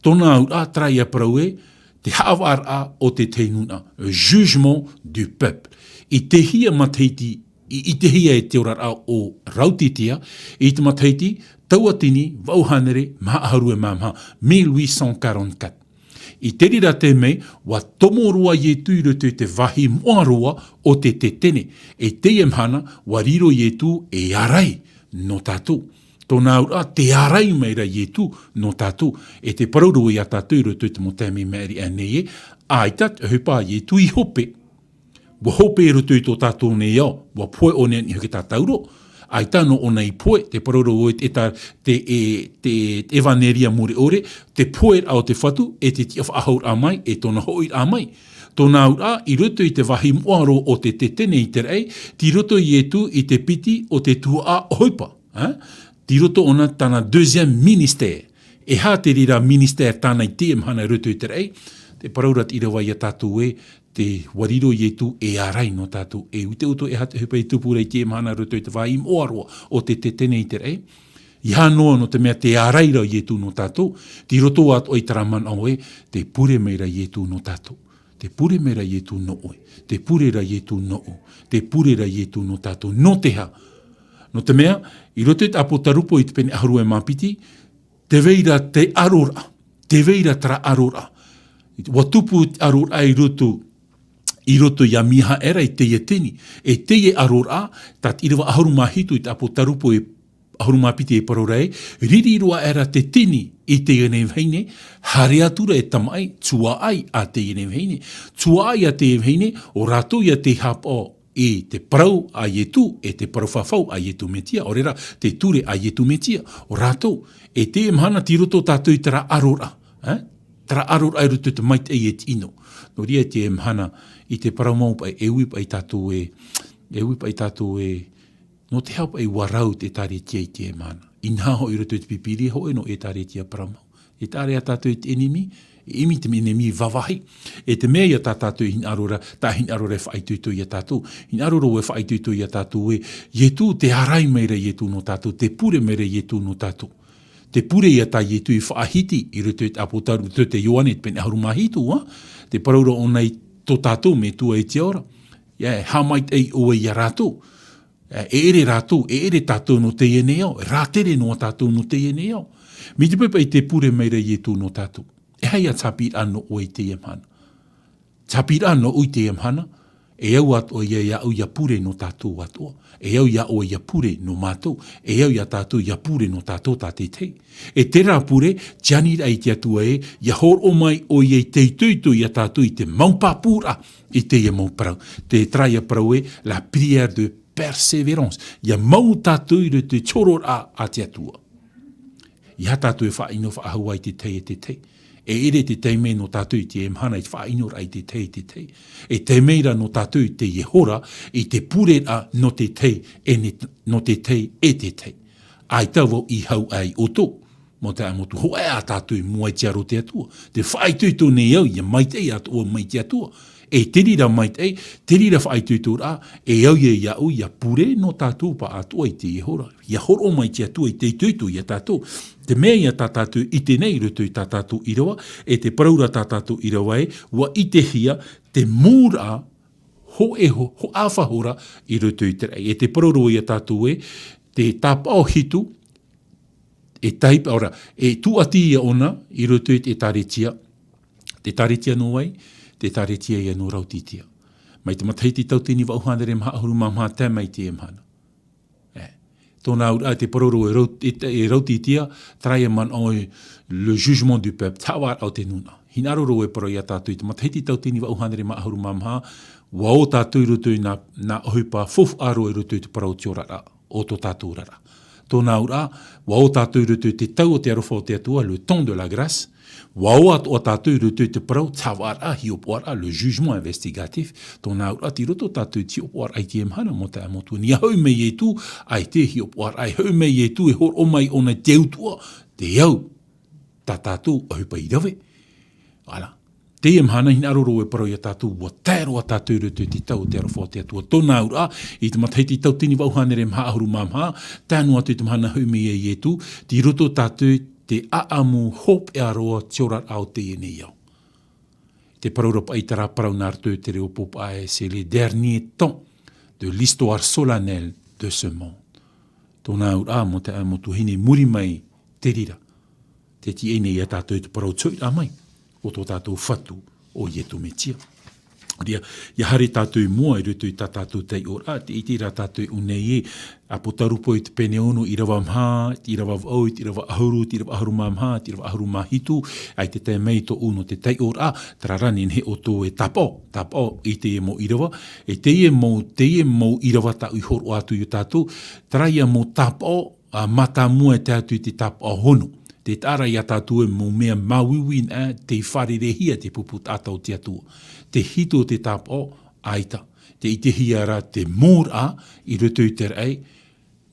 tōna auraʻa terā ia parau ē, te haʻavāraʻa o te tahi nūnaʻa, jugement du peuple. I teie matahiti, i, i teie e te oraraʻa o Raotitea, i te matahiti, tauatini, vaʻu hānere, maha ʻahuru e mā maha, mille huit cent quarante-quatre. I te reira taime, ʻua tomo roa Ietu i roto i te vāhi moʻa roa o te tetene. E teie mahana, ʻua riro Ietu e ārai nō tātou. Tōna auraʻa, tē ārai mai ra Ietu nō tātou. E te parau roa ia tātou i roto i te mau taime i maʻiri aʻe nei ē, ʻaita te ʻohipa a Ietu i hope. ʻUa hope i roto i tō tātou nei ao, ʻua pohe ʻōna i niʻa hoʻi i te tātauro, ʻaita nō ʻōna i pohe, te parau ra vau i te, te, e, te, te ʻevaneria mure ʻore, te poheraʻa o te Fatu, e te tiʻafaʻahouraʻa mai, e tōna hoʻiraʻa mai. Tōna auraʻa, i roto i te vāhi moʻa roa o te Teteneitere, tei roto Ietu i te piti o te tuhaʻa ʻohipa, ā? Tei roto ʻōna tāna deuxième ministère. E aha te reira ministère tāna i teie mahana i roto i te raʻi? Te parau ra te ʻīrava ia tātou ē, tē ʻua riro Ietu e ārai nō tātou. E ʻite ʻoutou e aha te ʻohipa e tupu ra i teie mahana i roto i te vāhi moʻa roa o te Teteneitere? E aha noa, nō te mea tē ārai ra Ietu nō tātou, tei roto atoʻa i terā manaʻo ē, tē pure mai ra Ietu nō tātou. Tē pure mai ra Ietu nō ʻoe. Tē pure ra Ietu nōʻu. Tē pure ra Ietu nō tātou. Nō te aha? Nō te mea, i roto i te ʻApotarupo i te pene ʻahuru e mā piti, tē vai ra te ʻaroraʻa. Tē vai ra terā ʻaroraʻa. ʻUa tupu te ʻaroraʻa i roto, i roto ia Mihaera i teie tini. E teie ʻaroraʻa, tā te ʻīrava ʻahuru mā hitu i te ʻApotarupo e ʻahuru mā piti e parau ra ē, riri roa aʻera te tini i teie nei vahine, haere atu ra e tamaʻi, tuaʻai a teie nei vahine. Tuaʻai a teie vahine, ʻo rātou ia tei haʻapaʻo i te parau a Ietu, e te parau fafau a Ietu Metia, ʻaore rā, te ture a Ietu Metia, ʻo rātou. E teie mahana tei roto tātou i terā ʻaroraʻa, ā? Terā ʻaroraʻa i roto i te maitaʻi e tino. Nō reira i teie mahana, i te parau mau paʻi, e ui paʻi tātou ē, e ui paʻi tātou ē, nō te aha paʻi ʻua rau te ʻĒtārētia i teie mahana? Inaha hoʻi i roto i te Pīpīria hōʻē noa ʻĒtārētia parau mau. E taʻa ra tātou i te ʻenemi, e ʻimi te ʻenemi vāvāhi. E te mea ia tā tātou hinaʻaro ra, tā hinaʻaro ra e faʻaitoito ia tātou. Hinaʻaro ra e faʻaitoito ia tātou ē, Ietu, tē ārai mai ra Ietu nō tātou, tē pure mai ra Ietu nō tātou. Tē pure ia tā Ietu i faʻahiti i roto i te ʻApotaru-, roto i te Ioane, te pene ʻahuru mā hitu, ā? Te parau ra ʻōna i tō tātou Metua i te ao ra. ʻIa, e haʻamaitaʻi ʻoe ia rātou. E, e ʻere rātou, e ʻere tātou nō teie nei ao, e rātere noa tātou nō teie nei ao. Mai te peu paʻi tē pure mai ra Ietu nō tātou. E aha ia te haʻapiʻiraʻa nō ʻoe i teie mahana? Te haʻapiʻiraʻa nō ʻoe i teie mahana, e au atoʻa ia, ia au ia pure nō tātou atoʻa. E au ia ʻoe ia pure nō mātou. E au ia tātou ia pure nō tātou tātaʻitahi. E terā pure, te aniraʻa i te Atua ē, ia hōroʻa mai ʻoia i te itoito ia tātou i te mau pāpūraʻa i teie mau parau. Te, terā ia parau ē, la prière de persévérance. Ia mau tātou i roto i te hōroʻaraʻa a te Atua. E aha tātou e faʻaʻino faʻahou ai i te tahi e te tahi? E ʻere te taime nō tātou i teie mahana i te faʻaʻinoraʻa i te tahi e te tahi. E taime ra nō tātou i teie hora, i te pureraʻa nō te tahi e ne-, nō te tahi e te tahi. ʻAita vau i hau ai ʻoutou. Mau taeaʻe Motu, hōʻē ā tātou i mua i te aro o te Atua. Tē faʻaitoito nei au, ia maitaʻi atoʻa mai te Atua. E te reira maitaʻi, te reira faʻaitoitoraʻa, e au ia, ia au, ia pure nō tātou pāʻatoʻa i teie hora. Ia hōroʻa mai te Atua i te itoito ia tātou. Te mea ia tā tātou i ʻite nei i roto i tā tātou ʻīrava, e te parau ra tā tātou ʻīrava ē, ʻua ʻitehia te mūraʻa hōʻē ho-, ho-, ʻāfa hora i roto i te raʻi. E te parau ra ia tātou ē, te tāpaʻo hitu, e tahi paʻi, ʻaore rā, e tūʻati ia ʻōna i roto i te ʻĒtārētia. Te ʻĒtārētia nō vai? Te ʻĒtārētia ia nō Raotitia. Mai te matahiti tauatini vaʻu hānere maha ʻahuru mā maha tae mai i teie mahana. E, tōna auraʻa te parau ra e Rao-, e, e Raotitia, terā ia manaʻo ē, le jugement du peuple, te haʻavāraʻa o te nūnaʻa. Hinaʻaro ra e parau ia tātou i te matahiti tauatini vaʻu hānere maha ʻahuru mā maha, ʻua ō tātou i roto i nā, nā ʻohipa faufaʻa roa i roto i te parau o te oraraʻa, o tō tātou oraraʻa. Tōna auraʻa, ʻua ō tātou i roto i te tau o te aroha o te Atua, le temps de la grâce. ʻUa ō atoʻa tātou i roto i te parau, te haʻavāraʻa, hiʻopoʻaraʻa, le jugement investigatif. Tōna auraʻa, tei roto tātou i te hiʻopoʻaraʻa i teie mahana, mau taeaʻe Motu. Nō te hoʻi mai Ietu, ʻaita e hiʻopoʻaraʻa, e hoʻi mai Ietu, e hōroʻa mai ʻōna te utuʻa, te au, tā tātou ʻohipa i rave. Voilà. Teie mahana, hinaʻaro ra e parau ia tātou, ʻua tae roa tātou i roto i te tau o te aroha o te Atua. Tōna auraʻa, i te matahiti tauatini vaʻu hānere maha ʻahuru mā maha, tae noa atu i te mahana hoʻi mai ai Ietu, tei roto tātou i te ʻāʻamu hopeʻa roa o te oraraʻa o teie nei ao. Te parau ra paʻi terā parau nā roto i te reo pōpaʻa ē, c'est les derniers temps de l'histoire solennelle de ce monde. Tōna auraʻa, mau taeaʻe, mau tuahine, i muri mai te reira, tē tiʻa nei ia tātou i te parau tō ʻoe ra mai, o tō tātou Fatu, ʻo Ietu Metia. Ia, ia haere tātou i mua i roto i tā tātou taiʻoraʻa, tē ʻite ra tātou i ʻō nei ē, ʻApotarupo i te pene ono, ʻīrava maha, te ʻīrava vaʻu, te ʻīrava ʻahuru, te ʻīrava ʻahuru mā maha, te ʻīrava ʻahuru mā hitu, ʻaita e tae mai tōʻu nō te taiʻoraʻa, terā rā, nehenehe ʻoutou e tāpaʻo, tāpaʻo i teie mau ʻīrava, e teie mau, teie mau ʻīrava tāʻu i hōroʻa atu ia tātou, terā ia mau tāpaʻo, ā, mātāmua e tae atu i te tāpaʻo ono. Te taʻa ra iā tātou e mau mea māuiui nā, tei fārereihia te pupu taʻata o te Atua. Te hitu o te tāpaʻo, ʻaita. Tē ʻitehia ra te mūraʻa i roto i te raʻi,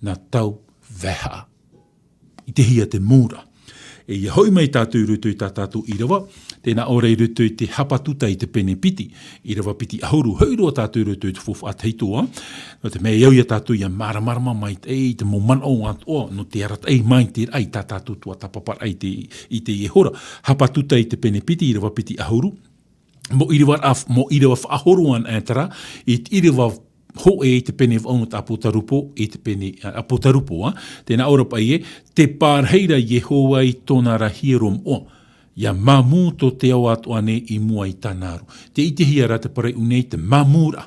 nā tau vaehaʻa. ʻItehia te mūraʻa. E ʻia hoʻi mai tātou i roto i tā tātou ʻīrava, tē nā ʻō ra i roto i te Hapatuta i te pene piti, ʻīrava piti ʻahuru, hoʻi roa tātou i roto i te faufaʻa tahito, ā. Nō te mea e au iā tātou ʻia māramarama mai te, i te mau manaʻo atoʻa, nō te arataʻi mai te raʻi tā tātou tuatāpaparaʻa i te, i teie hora. Hapatuta i te pene piti, ʻīrava piti ʻahuru. Mau ʻīrava, mau ʻīrava faʻahoro anaʻe terā, i te ʻīrava hōʻē i te pene vaʻu nō te ʻApotarupo, i te pene, ā, ʻApotarupo, ā. Tē nā ʻō ra paʻi ē, tē pārahi ra Iehova i tōna ra hiero moʻa. ʻIa māmū tō te ao atoʻa nei i mua i tāna aro. Tē ʻitehia ra te parau i ʻō nei te māmūraʻa.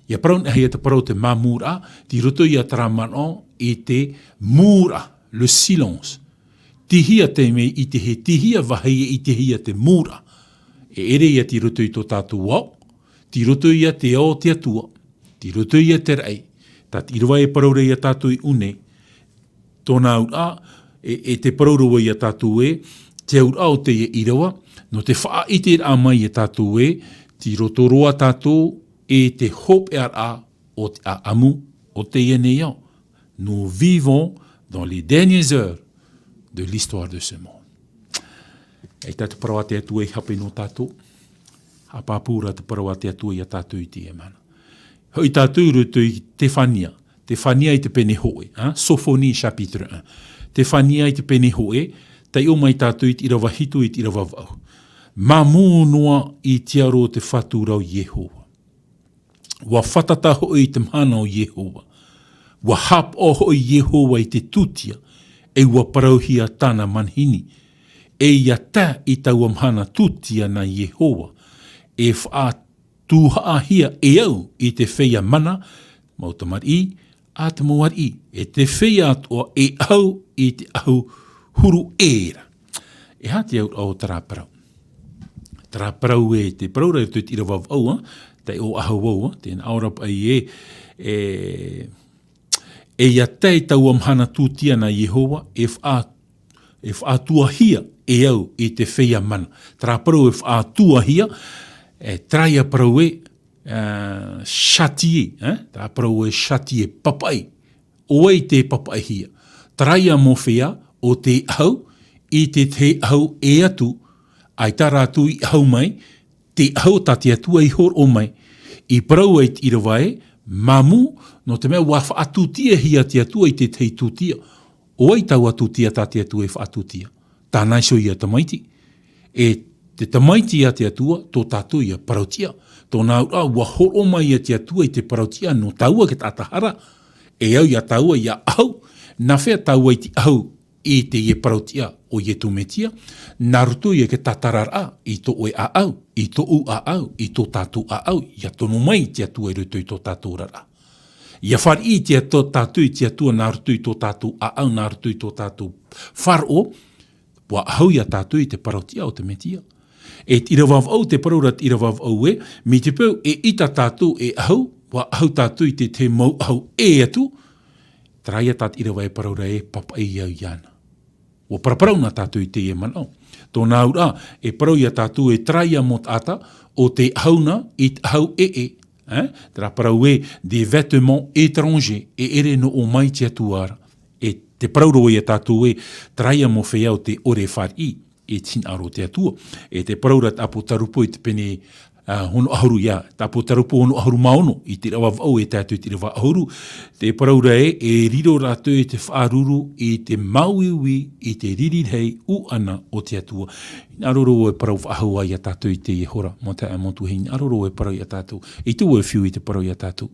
ʻIa parau anaʻe ia te parau te māmūraʻa, tei roto ia terā manaʻo i te mūraʻa, le silence. Tei hea te mea e ʻitehia, tei hea vāhi e ʻitehia te mūraʻa. E ʻere ia tei roto i tō tātou ao, tei roto ia te ao o te Atua, tei roto ia te raʻi. Tā te ʻīrava e parau ra iā tātou i ʻō nei, tōna auraʻa, e, e tē parau ra vau iā tātou ē, te auraʻa o teie ʻīrava, nō te faʻaʻiteraʻa mai iā tātou ē, tei roto roa tātou i te hopeʻaraʻa o te ʻāʻamu o teie nei ao. Nous vivons dans les dernières heures de l'histoire de ce monde. ʻAita te parau a te Atua i hape nō tātou. Haʻapāpū ra te parau a te Atua iā tātou i teie mahana. Hoʻi tātou i roto i Tefania. Tefania i te pene hōʻē, ā? Sophonie chapitre un. Tefania i te pene hōʻē, taiʻo mai tātou i te ʻīrava hitu i te ʻīrava vaʻu. Māmū noa i te aro o te Fatu ra ʻo Iehova. ʻUa fātata hoʻi i te mahana o Iehova. ʻUa haʻapaʻo hoʻi Iehova i te tūtia, e ʻua parauhia tāna manihini. E ʻia tae i taua mahana tūtia nā Iehova, e faʻatuhaʻahia e au i te feiā mana, mau tamariʻi, ā te mau ariʻi, e te feiā atoʻa e ʻahu i te ʻahu huru ʻē ra. E aha te auraʻa o terā parau? Terā parau ē, te parau ra i te ʻīrava vaʻu, ā, taiʻo ʻahau vau, ā, tē nā ʻō ra paʻi ē, e, e ʻia tae i taua mahana tūtia nā Iehova, e faʻa-, e faʻatuahia e au i te feiā mana. Terā parau e faʻatuahia, e, terā ia parau ē, ā, châtier, ā, terā parau ē châtier, papaʻi. ʻO vai tē papaʻihia? Terā ia mau feiā, ʻo tē ʻahu, i te, te ʻahu ʻē atu, ʻaita rātou i ʻahu mai, te ʻahu tā te Atua i hōroʻa mai. I parau ai te ʻīrava ē, māmū, nō te mea ʻua faʻatūtiahia te Atua i te tahi tūtia. ʻO vai taua tūtia tā te Atua i faʻatūtia? Tāna iho ia tamaiti. E te tamaiti a te Atua, tō tātou ia parautiʻa. Tōna auraʻa, ʻua hōroʻa mai ia te Atua i te parautiʻa nō tāua e te taʻata hara. E au ia tāua ʻia ʻahu, nā hea tāua i te ʻahu i teie parautiʻa ʻo Iesu Mesia, nā roto ia i te tātararaʻa i tō ʻoe ʻāʻau, i tōʻu ʻāʻau, i tō tātou ʻāʻau, ʻia tono mai te Atua i roto i tō tātou oraraʻa. ʻIa fāriʻi te Atua, tātou i te Atua nā roto i tō tātou ʻāʻau, nā roto i tō tātou faʻaroʻo, ʻua ʻahu ia tātou i te parautiʻa o te Mesia. E te ʻīrava vaʻu, te parau ra te ʻīrava vaʻu ē, mai te peu e ʻita tātou e ʻahu, ʻua ʻahu tātou i te, te mau ʻahu ʻē atu, terā ia tā te ʻīrava e parau ra e papaʻi au iāna. ʻUa paraparau na tātou i teie manaʻo. Tōna auraʻa, e parau ia tātou e terā ia mau taʻata, ʻo tē ʻahu na i te ʻahu ʻē, ē? Terā parau ē, des vêtements étrangers, e ʻere nō ʻō mai te Atua ra. E te parau ra ia tātou ē, terā ia mau feiā ʻo tē ʻore e fāriʻi i te hinaʻaro o te Atua. E te parau ra te ʻApotarupo i te pene, ā, ono ʻahuru ia, te ʻApotarupo ono ʻahuru mā ono, i te ʻīrava vaʻu e tae atu i te ʻīrava ʻahuru, te parau ra ē, e riro rātou i te faʻaruru i te māuiui, i te riri rahi ʻuʻana o te Atua. Hinaʻaro ra vau e parau faʻahou ia tātou i teie hora, mau taeaʻe, mau tuahine, hinaʻaro ra vau e parau ia tātou. ʻEita vau e fiu i te parau ia tātou.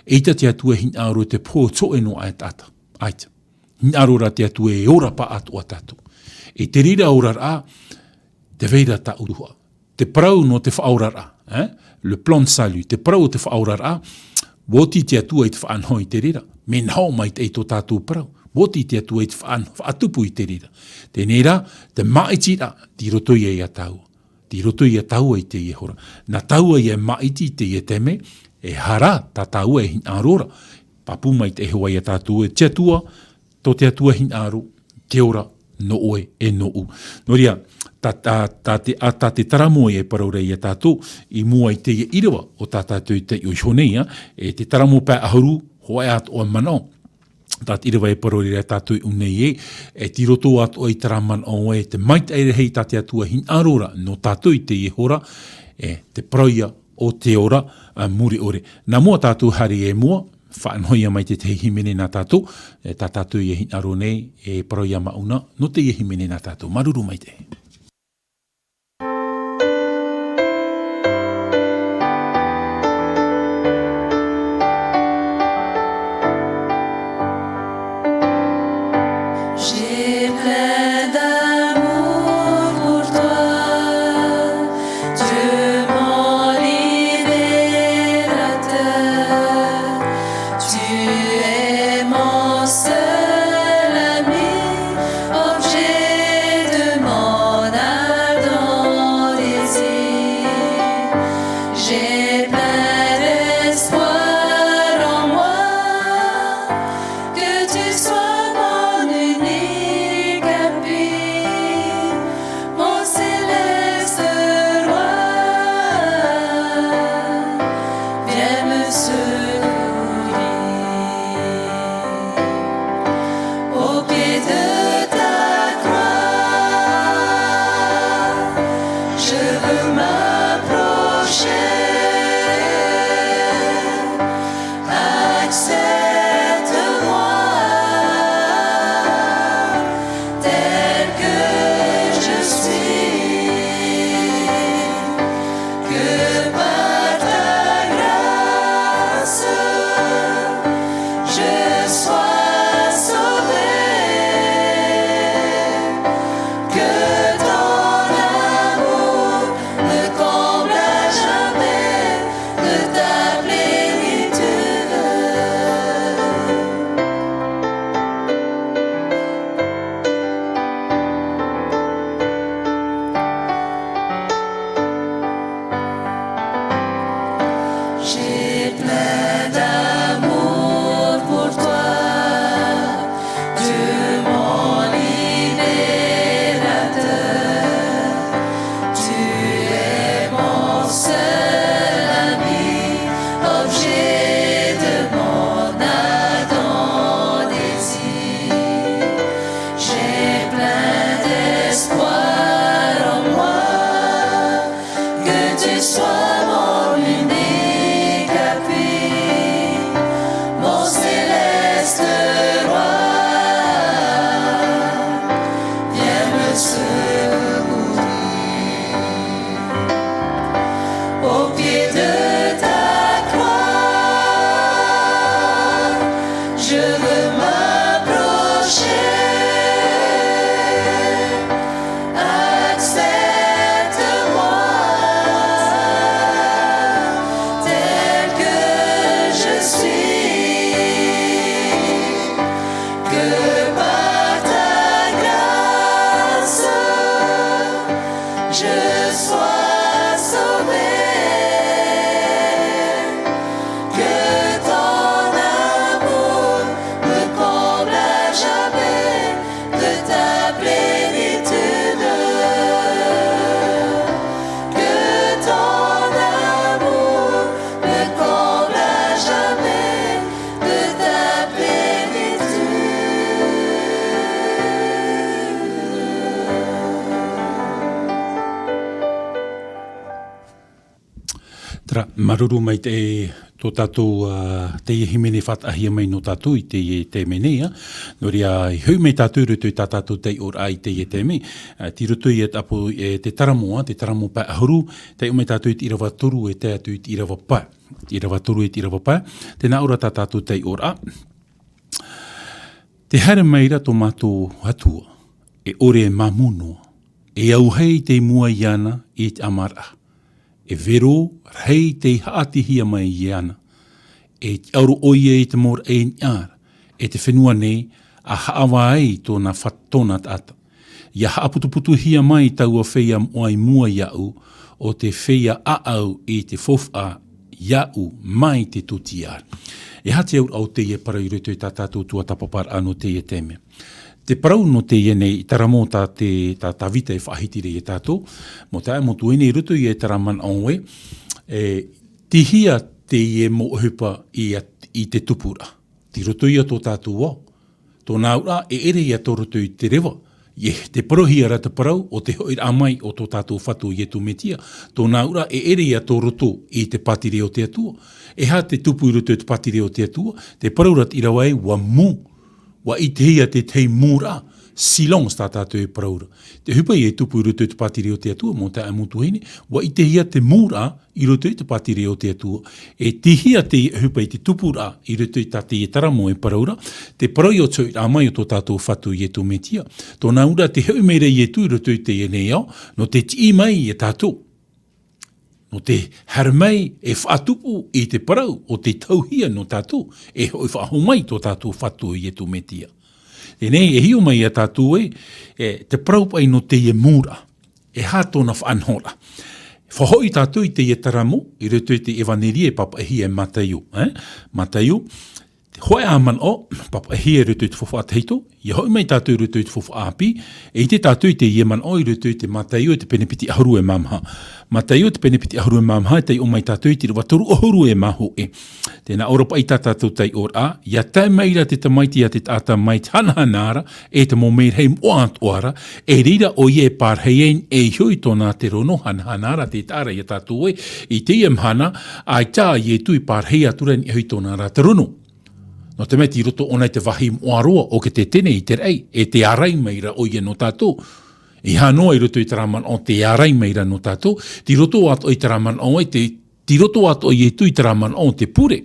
ʻEita te Atua e hinaʻaro i te pohe atoʻa nō ʻae taʻata. ʻAita. Hinaʻaro ra te Atua e ora pāʻatoʻa tātou. E te reira oraraʻa, tē vai ra tāʻu tuhaʻa. Te parau nō te faʻaoraraʻa, eh? Le plan de salut, te parau o te faʻaoraraʻa, ʻua oti te Atua i te faʻanaho i te reira. Mea naho maitaʻi tō tātou parau. ʻUa oti te Atua i te faʻa-, faʻatupu i te reira. Teie rā, te māʻitiraʻa, tei roto ia ia tāua. Tei roto ia tāua i teie hora. Nā tāua ia e māʻiti i teie taime, e aha rā tā tāua e hinaʻaro ra. Pāpū maitaʻi hoʻi ia tātou ē, te Atua, tō te Atua hinaʻaro, te ora, nō ʻoe e nōʻu. Nō reira, tā, tā, tā te, a, tā te taramo e parau ra ia tātou, i mua i teie ʻīrava o tā tātou i taiʻo iho nei, ā, e te taramo pae ʻahuru, hōʻē atoʻa manaʻo. Tā te ʻīrava e parau ra ia tātou i ʻō nei ē, e tei roto atoʻa i terā manaʻo ē, te maitaʻi rahi tā te Atua hinaʻaro ra nō tātou i teie hora, e te parau ia o te ora, ā, mure ʻore. Nā mua tātou haere i mua, faʻanahohia mai te tahi hīmene nā tātou, e tā tātou e hinaʻaro nei, e parau ia māʻona, nō teie hīmene nā tātou. Māuruuru maitaʻi. J'ai plein d'amour pour toi, Dieu mon libérateur. Tu es mon seul ami, objet de mon ardent désir. J'ai plein d'espoir en moi, que tu sois mon unique appui, mon céleste roi. Viens me secourir au pied de ta croix. Je veux m'approcher. Accepte-moi tel que je suis, que par ta grâce je sois sauvé, que ton amour me comble à jamais de ta plénitude. J'ai plein d'amour pour toi, Dieu mon libérateur. Tu es mon seul ami, objet de mon ardent désir. J'ai plein d'espoir en moi, que tu sois mon unique appui, mon céleste roi. Viens me secourir au pied de ta croix. Je veux m'approcher. Accepte-moi tel que je suis, que par ta grâce je sois sauvé, que ton amour me comble à jamais de ta plénitude, que ton amour me comble à jamais de ta plénitude. Terā, māuruuru maitaʻi tō tātou, ā, teie hīmene faʻataʻahia mai nō tātou i teie tēme nei, ā. Nō reira, i hoʻi mai tātou i roto i tā tātou taiʻoraʻa i teie tēme, ā, tei roto ia tāpō, e, te taramo, ā, te taramo pae ʻahuru, taiʻo mai tātou i te ʻīrava toru e tae atu i te ʻīrava pae. Te ʻīrava toru e te ʻīrava pae, tē nā ʻō ra tā tātou taiʻoraʻa. Tē haere mai ra tō mātou Atua, e ʻore e māmū noa, e auahi tei mua iāna i te ʻamaraʻa. E vero rahi tei haʻatihia mai iāna. E tiʻaoro ʻoia i te mau raʻi niʻa ra, e te fenua nei, ʻa haʻavā ai tōna fa-, tōna taʻata. ʻIa haʻaputuputuhia mai taua feiā moʻa i mua iāʻu, ʻo te feiā ʻāʻau i te faufaʻa iāʻu mai te tūtia ra. E aha te auraʻa o teie parau i roto i tā tātou tuatāpaparaʻa nō teie tēme? Te parau nō teie nei, i terā mau tā te, tā Tāvita e faʻahiti ra ia tātou, mau taeaʻe, mau tuahine, i roto ia i terā manaʻo ē, e, tei hea teie mau ʻohipa i a-, i te tupuraʻa. Tei roto ia tō tātou ao. Tōna auraʻa, e ʻere ia tō roto i te reva. E te parauhia ra te parau o te hoʻiraʻa mai o tō tātou Fatu Iesu Mesia. Tōna auraʻa, e ʻere ia tō roto i te pātireia o te Atua. E aha te tupu i roto i te pātireia o te Atua? Te parau ra te ʻīrava ē, ʻua mū. ʻUa ʻitehia te tahi mūraʻa, silence tā tātou e parau ra. Te ʻohipa ia e tupu i roto i te pātireia o te Atua, mau taeaʻe, mau tuahine, ʻua ʻitehia te mūraʻa i roto i te pātireia o te Atua. E tei hea te ʻohipa i te tupuraʻa i roto i tā teie terā mau e parau ra, te parau ia o te hoʻiraʻa mai o tō tātou Fatu Iesu Mesia. Tōna auraʻa, tē hoʻi mai ra Iesu i roto i teie nei ao, nō te tiʻi mai ia tātou. Nō te haere mai e faʻatupu i te parau o te tauhia nō tātou, e hoʻi faʻahou mai tō tātou Fatu Iesu Mesia. Teie nei, e hiʻo mai ia tātou ē, e, te parau paʻi nō teie mūraʻa, e aha tōna faʻanahoraʻa. Faʻahoʻi tātou i teie terā mau, i roto i te ʻEvaneria e pāpaʻihia e Mataio, e? Mataio, te hōʻē ā manaʻo, pāpaʻihia i roto i te faufaʻa tahito, ʻia hoʻi mai tātou i roto i te faufaʻa ʻāpī, e ʻite tātou i teie manaʻo i roto i te Mataio i te pene piti ʻahuru e mā maha. Mataio te pene piti ʻahuru e mā maha, e taiʻo mai tātou i te ʻīrava toru ʻahuru e mā hōʻē. Tē nā ʻō ra paʻi tā tātou taiʻoraʻa, ʻia tae mai ra te Tamaiti ia te taʻata mai te hanahana ra, e te mau merahi moʻa atoʻa ra, e reira ʻoia e pārahi ai i niʻa iho i tōna terōno, hanahana ra te taʻata ia tātou ē, i teie mahana, ʻaita Iesu i pārahi atu ra i niʻa iho i tōna ra terōno. Nō te mea tei roto ʻōna i te vāhi moʻa roa o Ketesemane i te raʻi, e tē ārai mai ra ʻoia nō tātou. E aha noa i roto i terā manaʻo tē ārai mai ra nō tātou, tei roto atoʻa i terā manaʻo ē, te, tei roto atoʻa Iesu i terā manaʻo o te pure.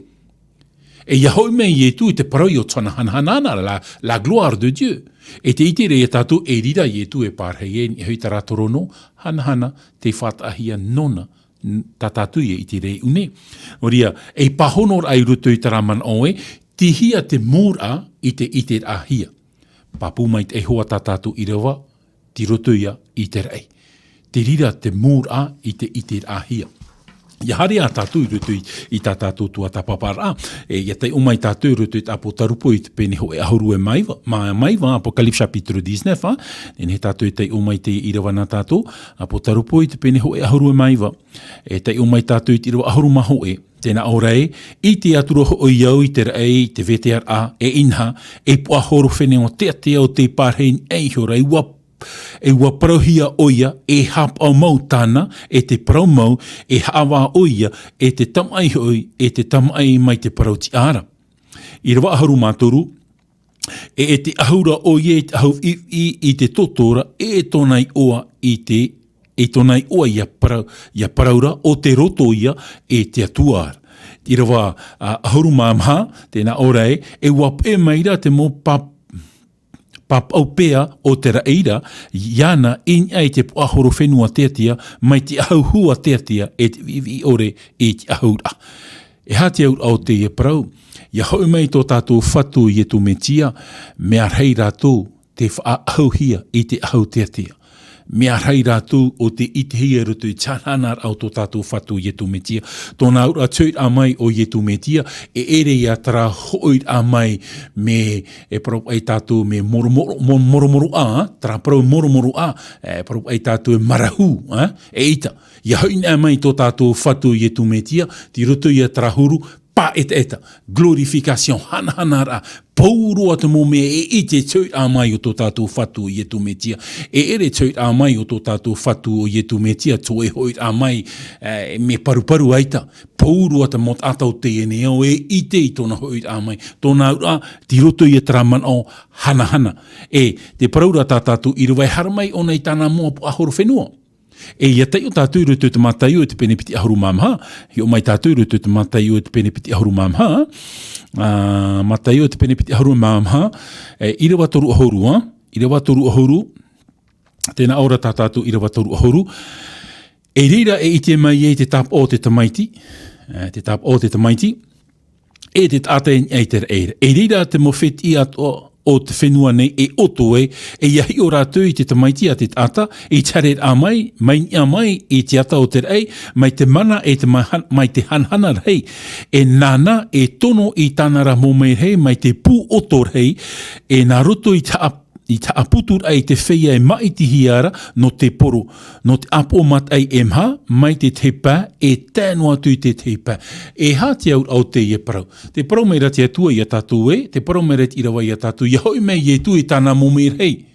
E ʻia hoʻi mai Iesu i te parau ia o tōna hanahana ra, la, la gloire de Dieu. E tē ʻite ra ia tātou, e reira Iesu e pārahi ai i niʻa iho i terā terōno, hanahana, tei faʻataʻahia nōna, n-, tā tātou ia i te reira. Nō reira, ei pāhonoraʻa i roto i terā manaʻo ē, tei hea te mūraʻa i te ʻiteraʻahia. Pāpū maitaʻi hoʻi tā tātou ʻīrava, tei roto ia i te raʻi. Te reira te mūraʻa i te ʻiteraʻahia. ʻIa haere ā tātou i roto i, i tā tātou tuatāpaparaʻa, e, ʻia taiʻo mai tātou i roto i te ʻĀpōtarupo i te pene hōʻē ʻahuru e mā iva, mā, mā iva, Apocalypse chapitre dix-neuf, ā, nehenehe tātou e taiʻo mai te ʻīrava nā tātou, ʻĀpōtarupo i te pene hōʻē ʻahuru e mā iva, e taiʻo mai tātou i te ʻīrava ʻahuru mā hōʻē, tē nā ʻō ra ē, ʻite atu ra hoʻi au i te raʻi, i te vetearaʻa, e inaha, ei puaʻahorofenua teatea ʻo tei pārahi i niʻa iho ra, ʻua, e ʻua parauhia ʻoia, e haʻapaʻo mau tāna, e te parau mau, e haʻavā ʻoia, e te tamaʻi hoʻi, e te tamaʻi mai te parau tiʻa ra. ʻĪrava ʻahuru mā toru, e, e te ʻahu ra ʻoia i te ʻahu viʻiviʻi i te toto ra, e tōna iʻoa i te, e tōna iʻoa ʻia parau, ʻia parau ra, ʻo te roto ia e te Atua ra. ʻĪrava, ā, ʻahuru mā maha, tē nā ʻō ra ē, e ʻua puʻe mai ra te mau pā-, pāpaʻu pea o te raʻi ra, iāna i niʻa i te puaʻahorofenua teatea, mai te ʻahu hua teatea, e te viʻiviʻi ʻore i te ʻahu ra. E aha te auraʻa o teie parau? ʻIa hoʻi mai tō tātou Fatu Iesu Mesia, mea rahi rātou tē faʻaʻahuhia i te ʻahu teatea. Mea rahi rātou ʻo tē ʻitehia i roto i te hanahana o tō tātou Fatu Iesu Mesia. Tōna auraʻa te hoʻiraʻa mai o Iesu Mesia, e ʻere ia terā hoʻiraʻa mai mea, e parau paʻi tātou mea moromoro, mo-, moromoroʻa, terā parau moromoroʻa, e parau paʻi tātou e marahu, ā? ʻEita. ʻIa hoʻi anaʻe mai tō tātou Fatu Iesu Mesia, tei roto ia terā huru, pāʻetaʻeta, glorification, hanahanaraʻa, pauroa te mau mea e ʻite te hoʻiraʻa mai o tō tātou Fatu Iesu Mesia. E ʻere te hoʻiraʻa mai o tō tātou Fatu o Iesu Mesia, tō e hoʻiraʻa mai, e, mea paruparu ʻaita, pauroa te mau taʻata o teie nei ao e ʻite i tōna hoʻiraʻa mai. Tōna auraʻa, tei roto ia terā manaʻo hanahana. E, tē parau ra tā tātou ʻīrava e haere mai ʻōna i tāna moa puaʻahorofenua. E ʻia taiʻo tātou i roto i te Mataio i te pene piti ʻahuru mā maha, hiʻo mai tātou i roto i te Mataio i te pene piti ʻahuru mā maha, ā, Mataio i te pene piti ʻahuru mā maha, e, ʻīrava toru ʻahuru, ā, ʻīrava toru ʻahuru, tē nā ʻō ra tā tātou ʻīrava toru ʻahuru, e reira e ʻite mai ai te tāpaʻo o te Tamaiti, e, te tāpaʻo o te Tamaiti, e te taʻata i niʻa i te raʻi ra. E reira te mau fētiʻi atoʻa o te fenua nei e ʻoto ai, e ʻia hiʻo rātou i te Tamaiti a te taʻata, i te haereraʻa mai, mai niʻa mai i te ata o te raʻi, mai te mana e te ma-, mai te hanahana rahi. E nāna e tono i tāna ra mau merahi, mai te pū ʻoto rahi, e nā roto i te haʻa-, i te haʻaputuraʻa i te feiā e māʻitihia ra nō te poro, nō te ʻāpoʻo mataʻi e maha, mai te tahi pae, e tae noa atu i te tahi pae. E aha te auraʻa o teie parau? Tē parau mai ra te Atua ia tātou ē, tē parau mai ra te ʻīrava ia tātou, ʻia hoʻi mai Ietu i tāna mau merahi.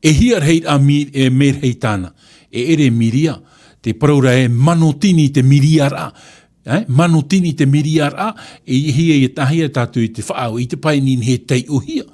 E hia rahiraʻa mi-, e merahi tāna? E ʻere miria, tē parau ra e manotini te miriaraʻa. E, manotini te miriaraʻa, e hia ia tahi ia tātou i te faʻaau, i te pae ninihi e taiʻohia.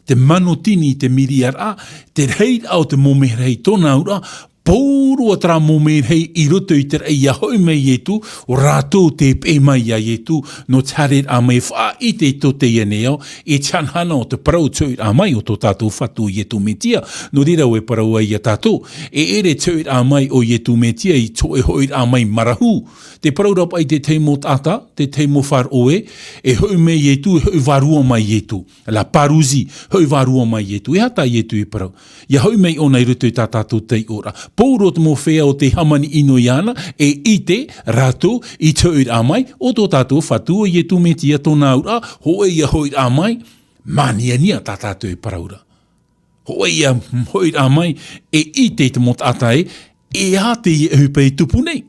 Te manotini te miriaraʻa, te rahiraʻa o te mau merahi, tōna auraʻa, pauroa terā mau merahi i roto i te raʻi ʻia hoʻi mai Ietu, ʻo rātou tē peʻe mai ia Ietu, nō te haereraʻa mai faʻaʻite i tō teie nei ao, i te hanahana o te parau te hoʻiraʻa mai o tō tātou Fatu Ietu Metia. Nō reira ʻoe parau ai ia tātou, e ʻere te hoʻiraʻa mai o Ietu Metia i te hōʻē hoʻiraʻa mai marahu. Tē parau ra paʻi te tahi mau taʻata, te tahi mau faʻaroʻo ē, e hoʻi mai Ietu, e hoʻi vārua mai Ietu. La parousie, hoʻi vārua mai Ietu. E aha tā Ietu i parau? ʻIa hoʻi mai ʻōna i roto i tā tātou taiʻoraʻa. Pauroa te mau feiā o tē hāmani ʻino iāna, e ʻite rātou i te hoʻiraʻa mai o tō tātou Fatu ʻo Ietu Metia, tōna auraʻa, hōʻē ïa hoʻiraʻa mai, māniania tā tātou e parau ra. Hōʻē ïa hoʻiraʻa mai, e ʻite te mau taʻata ē, e aha teie ʻohipa e tupu nei.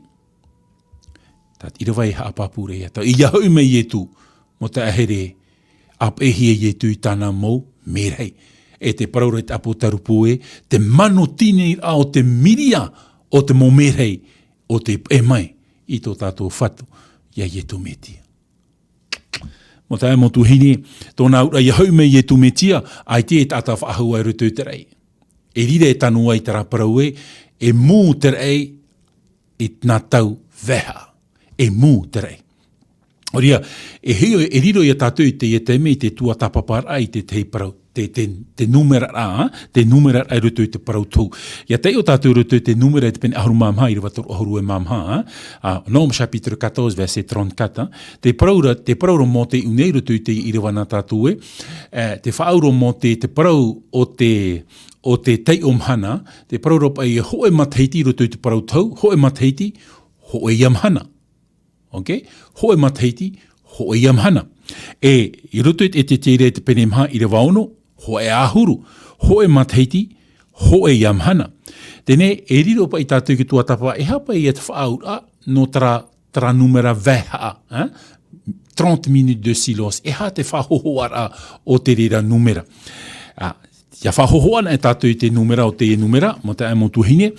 Tā te ʻīrava e haʻapāpū ra ia tātou, ʻia hoʻi mai Ietu, mau taeaʻe here, ʻa peʻehia Ietu i tāna mau merahi. E tē parau ra te ʻāpōsetolo Pauro ē, te manotini o te miria o te mau merahi, ʻo tē peʻe mai i tō tātou Fatu, ia Ietu Metia. Mau taeaʻe, mau tuahine, tōna auraʻa ʻia hoʻi mai Ietu Metia, ʻaita e taʻata faʻahou i roto i te raʻi. E riro e tano ai terā parau ē, e mū te raʻi, i nā tau vaeha. E mū te raʻi. ʻOia, e hio, e riro ia tātou i teie taime i te tuatāpaparaʻa i te tahi parau, te, te, te numeraraʻa, te numeraraʻa i roto i te parau tohu. ʻIa taiʻo tātou i roto i te Numera i te pene ʻahuru mā maha, ʻīrava toru ʻahuru e mā maha, ā, Nombre chapitre quatorze, verset trente-quatre, ā. Tē parau ra, tē parau ra Mōte i ʻō nei i roto i te ʻīrava nā tātou ē, ā, tē faʻaau ra Mōte i te parau o te, o te taiʻo mahana, tē parau ra paʻi hōʻē matahiti i roto i te parau tohu, hōʻē matahiti, hōʻē ïa mahana. Ok? Hōʻē matahiti, hōʻē ïa mahana. E, i roto i te Ezekiela i te pene maha, ʻīrava ono, hōʻē ʻahuru, hōʻē matahiti, hōʻē ïa mahana. Teie nei, e riro paʻi tātou i te tuatāpapa, e aha paʻi ia te faʻaauraʻa nō terā, terā numera vaeha, ā? Trente minutes de silence. E aha te faʻahōhoʻaraʻa o te reira numera? Ā, ʻIa faʻahōhoʻa anaʻe tātou i te numera o teie numera, mau taeaʻe, mau tuahine,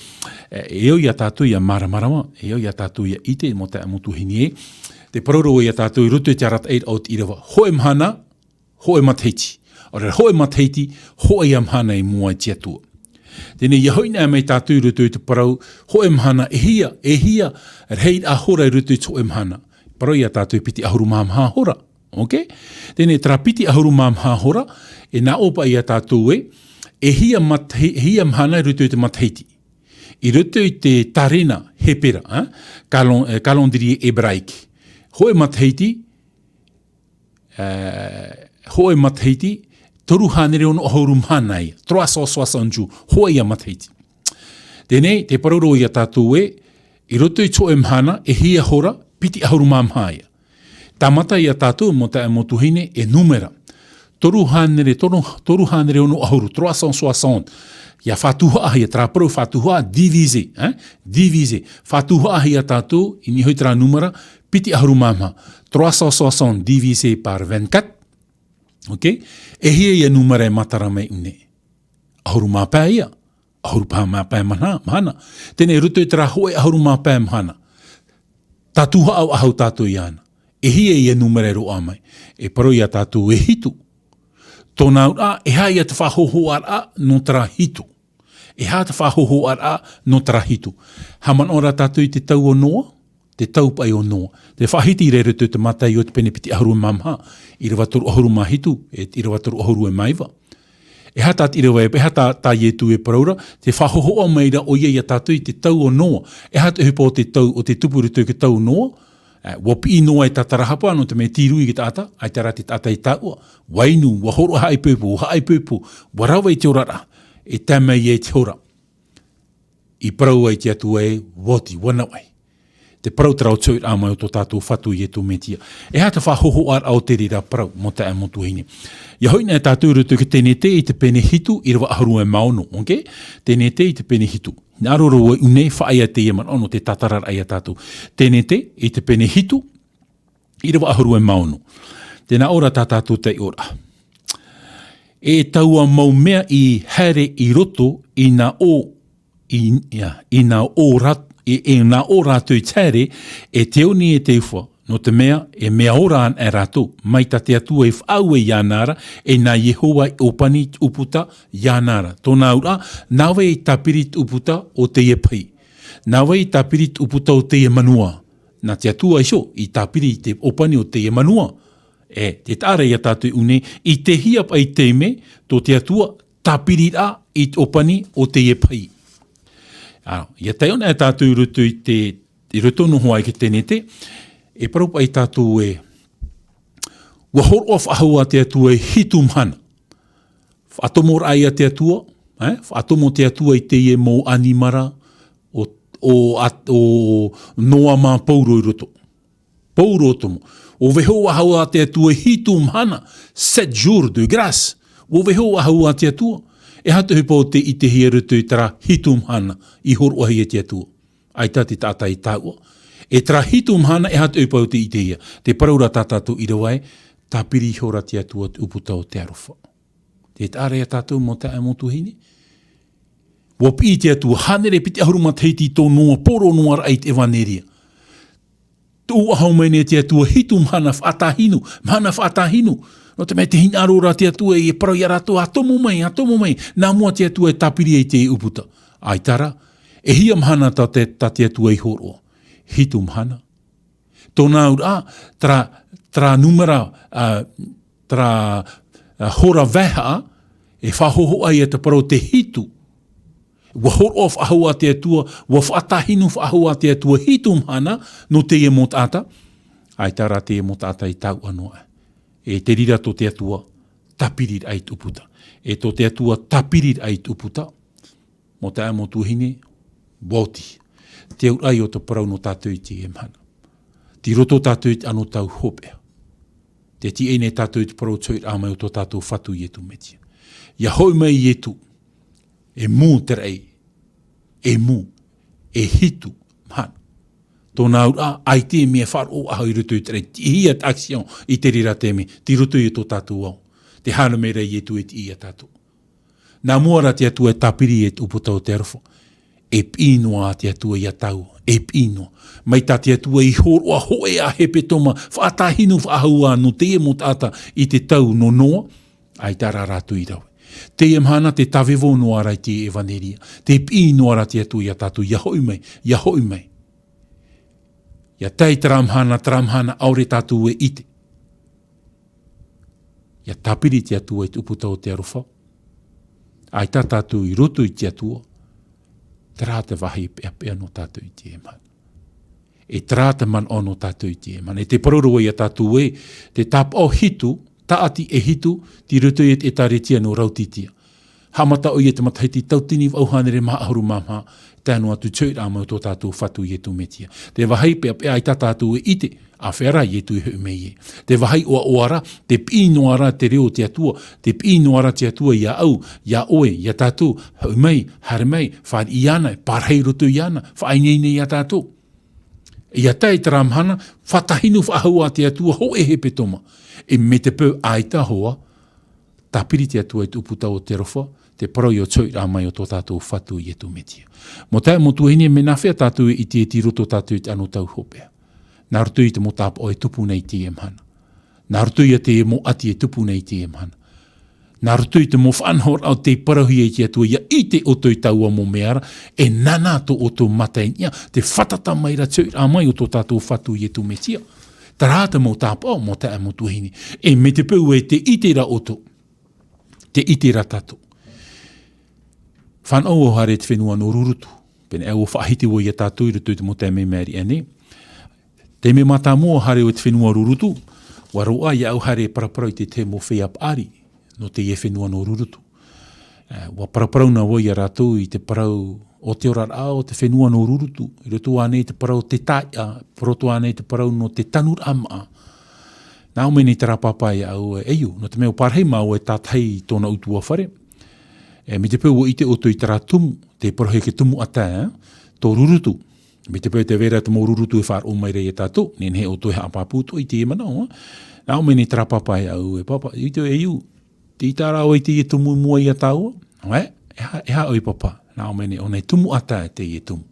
e, e au ia tātou ʻia māramarama, e au ia tātou ʻia ʻite, mau taeaʻe, mau tuahine ē. Tē parau ra ia tātou i roto i te arataʻiraʻa o te ʻīrava. Hōʻē mahana, hōʻē matahiti. ʻAore rā, hōʻē matahiti, hōʻē ïa mahana i mua i te Atua. Teie nei, ʻia hoʻi anaʻe mai tātou i roto i te parau, hōʻē mahana, e hia, e hia, rahiraʻa hora i roto i te hōʻē mahana. Parau ia tātou e piti ʻahuru mā maha hora. Ok? Teie nei, terā piti ʻahuru mā maha hora, e nā ʻō paʻi ia tātou ē, e hia matahi-, e hia mahana i roto i te matahiti. I roto i te tārena Hepera, ā? Calon-, eh, calendrier hébraïque. Hōʻē matahiti, eh, hōʻē matahiti, toru hānere ono ʻahuru mahana ïa, trois cent soixante jours, hōʻē ïa matahiti. Teie nei, tē parau ra ia tātou ē, i roto i te hōʻē mahana, e hia hora, piti ʻahuru mā maha ïa. Tāmata ia tātou, mau taeaʻe, mau tuahine, e numera. Toru hānere, toru, toru hānere ono ʻahuru, trois cent soixante. ʻIa fātuhaʻahia, terā parau fātuhaʻa, divisé, hein? Divisé. Fātuhaʻahia tātou, i niʻa hoʻi terā numera, piti ʻahuru mā maha. Trois cent soixante divisé par vingt-quatre. Ok? E hia ïa numera e matara mai i ʻō nei? ʻAhuru mā pae ïa. ʻAhuru pae mā pae mahana, mahana. Teie nei, i roto i terā hōʻē ʻahuru mā pae mahana. Tātuhaʻa faʻahou tātou iāna. E hia ïa numera e roaʻa mai? E parau ia tātou e hitu. Tōna auraʻa, e aha ïa te faʻahōhoʻaraʻa nō terā hitu? E aha te faʻahōhoʻaraʻa nō terā hitu? Haʻamanaʻo rā tātou i te tau o Noa? Te tau paʻi o Noa. Tē faʻahiti ra i roto i te Mataio i te pene piti ʻahuru mā maha, ʻīrava toru ʻahuru mā hitu, e ʻīrava toru ʻahuru e mā iva. E aha tā te ʻīrava, e aha tā, tā Ietu e parau ra, tē faʻahōhoʻa mai ra ʻoia ia tātou i te tau o Noa. E aha te ʻohipa o te tau, o te tupu i roto i te tau o Noa? Ā, ʻua piʻi Noa i te tātarahapa, nō te mea tīrū i te taʻata, ʻaita rā te taʻata i taʻua. ʻUa inu, ʻua hōroʻa haʻaipoipo, haʻaipoipo, ʻua rave i te oraraʻa, e tae mai ai te hora. I parau ai te Atua ē, ʻua oti, ʻua navaʻi. Te parau terā o te hoʻiraʻa mai o tō tātou Fatu Iesu Mesia. E aha te faʻahōhoʻaraʻa o te reira parau, mau taeaʻe mau tuahine? ʻIa hoʻi na tātou i roto i te Tenete i te pene hitu, ʻīrava ʻahuru e mā ono, ok? Tenete i te pene hitu. Hinaʻaro ra vau e ʻū nei, faʻaea teie manaʻo nō te tātararaʻa ia tātou. Tenete i te pene hitu, ʻīrava ʻahuru e mā ono. Tē nā ʻō ra tā tātou taiʻoraʻa. E taua mau mea i haere i roto, ʻia ʻō, i, ia, ʻia ʻō rā-, i, ʻia ʻō rātou i te haere, e te oni e te ufa, nō te mea, e mea ora anaʻe rātou, mai tā te Atua i faʻaue iāna ra, e nā Iehova i ʻōpani i te ʻūputa iāna ra. Tōna auraʻa, nā vai i tāpiri te ʻūputa o teie pahī? Nā vai i tāpiri te ʻūputa o teie manuā? Nā te Atua iho i tāpiri i te ʻōpani o teie manuā. E, tē taʻa ra ia tātou i ʻū nei, i te hia paʻi taime tō te Atua tāpiriraʻa i te ʻōpani o teie pahī? Ā, ʻia taiʻo na tātou i roto i te, i roto noa hoʻi i te Tenete, e parau paʻi tātou ē, ʻua hōroʻa faʻahou ā te Atua e hitu mahana. Faʻatomo rā ia te Atua, e? Faʻatomo te Atua i teie mau ʻanimara o, o, a, o Noa mā Pauro i roto. Pauro tomo. ʻUa vaiiho faʻahou ā te Atua e hitu mahana, sept jours de grâce. ʻUa vaiiho faʻahou ā te Atua. E aha te ʻohipa o tē ʻitehia i roto i terā hitu mahana i hōroʻahia e te Atua? ʻAita te taʻata i taua. E terā hitu mahana, e aha te ʻohipa o tē ʻitehia? Te parau ra tā tātou ʻīrava ē, tāpiri ihora te Atua te ʻūputa o te aroha. Tē taʻa ra ia tātou, mau taeaʻe mau tuahine? ʻUa piʻi te Atua, hānere piti ʻahuru matahiti tō Noa, poro noa raʻa i te ʻevaneria. Tuʻu faʻahou mai nei te Atua, hitu mahana faʻatāhinu, mahana faʻatāhinu. Nō te mea tē hinaʻaro ra te Atua e parau ia rātou, ʻa tomo mai, ʻa tomo mai. Nā mua te Atua e tāpiri ai te ʻūputa. ʻAita rā, e hia mahana tā te, tā te Atua i hōroʻa? Hitu mahana. Tōna auraʻa, terā, terā nūmera, ā, terā, ā, hora vaehaʻa, e faʻahōhoʻa ia te parau te hitu. ʻUa hōroʻa faʻahou ā te Atua, ʻua faʻatāhinu faʻahou ā te Atua hitu mahana nō teie mau taʻata. ʻAita rā teie mau taʻata i taua noa. E te reira tō te Atua tāpiriraʻa i te ʻūputa. E tō te Atua tāpiriraʻa i te ʻūputa. Mau taeaʻe mau tuahine, ʻua oti. Te auraʻa o te parau nō tātou i teie mahana. Tei roto tātou i te anotau hopeʻa. Tē tiʻa nei tātou i te parau o te hoʻiraʻa mai o tō tātou Fatu Iesu Mesia. ʻIa hoʻi mai Iesu, e mū te raʻi, e mū, e hitu mahana. Tōna auraʻa, ʻaita e mea faʻaroʻo faʻahou i roto i te raʻi, tiʻihia te action i te reira taime, tei roto i tō tātou ao. Tē haere mai ra Iesu e tiʻi ia tātou. Nā mua rā te Atua e tāpiri e te ʻūputa o te aroha. E piʻi noa te Atua ia tāua. E piʻi noa. Mai tā te Atua i hōroʻa hōʻē ā hepetoma, faʻatāhinu faʻahou ā nō teie mau taʻata i te tau nō Noa, ʻaita rā rātou i rave. Teie mahana tē tāvevo noa ra i te ʻevaneria. Tē piʻi noa ra te Atua ia tātou, ʻia hoʻi mai, ʻia hoʻi mai. ʻIa tae terā mahana, terā mahana, ʻaore tātou e ʻite. ʻIa tāpiri te Atua i te ʻūputa o te aroha. ʻAita tātou i roto i te Atua. Terā te vāhi peʻapeʻa nō tātou i teie mahana. E terā te manaʻo nō tātou i teie mahana. E te parau ra vau ia tātou ē, te tāpaʻo hitu, tāʻati e hitu, tei roto i te ʻĒtārētia nō Raotitia. Haʻamata ʻoia i te matahiti tauatini vaʻu hānere maha ʻahuru mā maha, tae noa atu te hoʻiraʻa mai o tō tātou Fatu Iesu Mesia. Te vāhi peʻapeʻa ʻaita tātou e ʻite, āfea rā Iesu i hoʻi mai ai. Te vāhi ʻoaʻoa rā, tē piʻi noa ra te reo o te Atua, tē piʻi noa ra te Atua ia au, ia ʻoe, ia tātou, hoʻi mai, haere mai, fāriʻi iāna, pārahi i roto iāna, faʻaineine ia tātou. ʻIa tae terā mahana, faʻatāhinu faʻahou ā te Atua hōʻē hepetoma. E mai te peu ʻaita hoʻi, tāpiri te Atua i te ʻūputa o te aroha, te parau o te hoʻiraʻa mai o tō tātou Fatu Iesu Mesia. Mau taeaʻe mau tuahine, mea nāfea tātou e ʻite tei roto tātou i te anotau hopeʻa? Nā roto i te mau tāpaʻo e tupu nei i teie mahana. Nā roto ia te mau ʻati e tupu nei i teie mahana. Nā roto i te mau faʻanahoraʻa o tei parauhia e te Atua, ʻia ʻite ʻoutou i taua mau mea ra, e nānā tō ʻoutou mata i niʻa, tē fātata mai ra te hoʻiraʻa mai o tō tātou Fatu Iesu Mesia. Terā te mau tāpaʻo, mau taeaʻe mau tuahine. E mai te peu ē tē ʻite ra ʻoutou. Tē ʻite ra tātou. Fānaʻo vau haere i te fenua nō Rurutu. Pēneiaʻe ʻua faʻahiti vau ia tātou i roto i te mau taime i maʻiri aʻe nei. Taime mātāmua haere au i te fenua Rurutu, ʻua roaʻa iāʻu haere e paraparau i te tahi mau feiā paʻari nō teie fenua nō Rurutu. Ua paraparau na vau ia rātou i te parau o te oraraʻa o te fenua nō Rurutu, i roto ānei i te parau o te tāiʻa, i roto ānei i te parau nō te tanuraʻa maʻa. Nā ʻō mai nei terā pāpā ia au, e, e iu, nō te mea ʻua parahi māua e tātahi i tōna ʻutuāfare. E, mai te peu ʻua ʻite ʻoutou i terā tumu, te parau hei te tumu ʻata, e, tō Rurutu. Mai te peu tē vai ra te mau Rurutu e faʻaroʻo mai ra ia tātou, nehenehe ʻoutou e haʻapāpū atoʻa i teie manaʻo, e. Nā ʻō mai nei terā pāpā ia au, e pāpā, i te, e iu, tē ʻite ra ʻoe i teie tumu i mua ia tāua? E, e aha, e aha ʻoe pāpā? Nā ʻō mai nei, ʻōna e tumu ʻata teie tumu.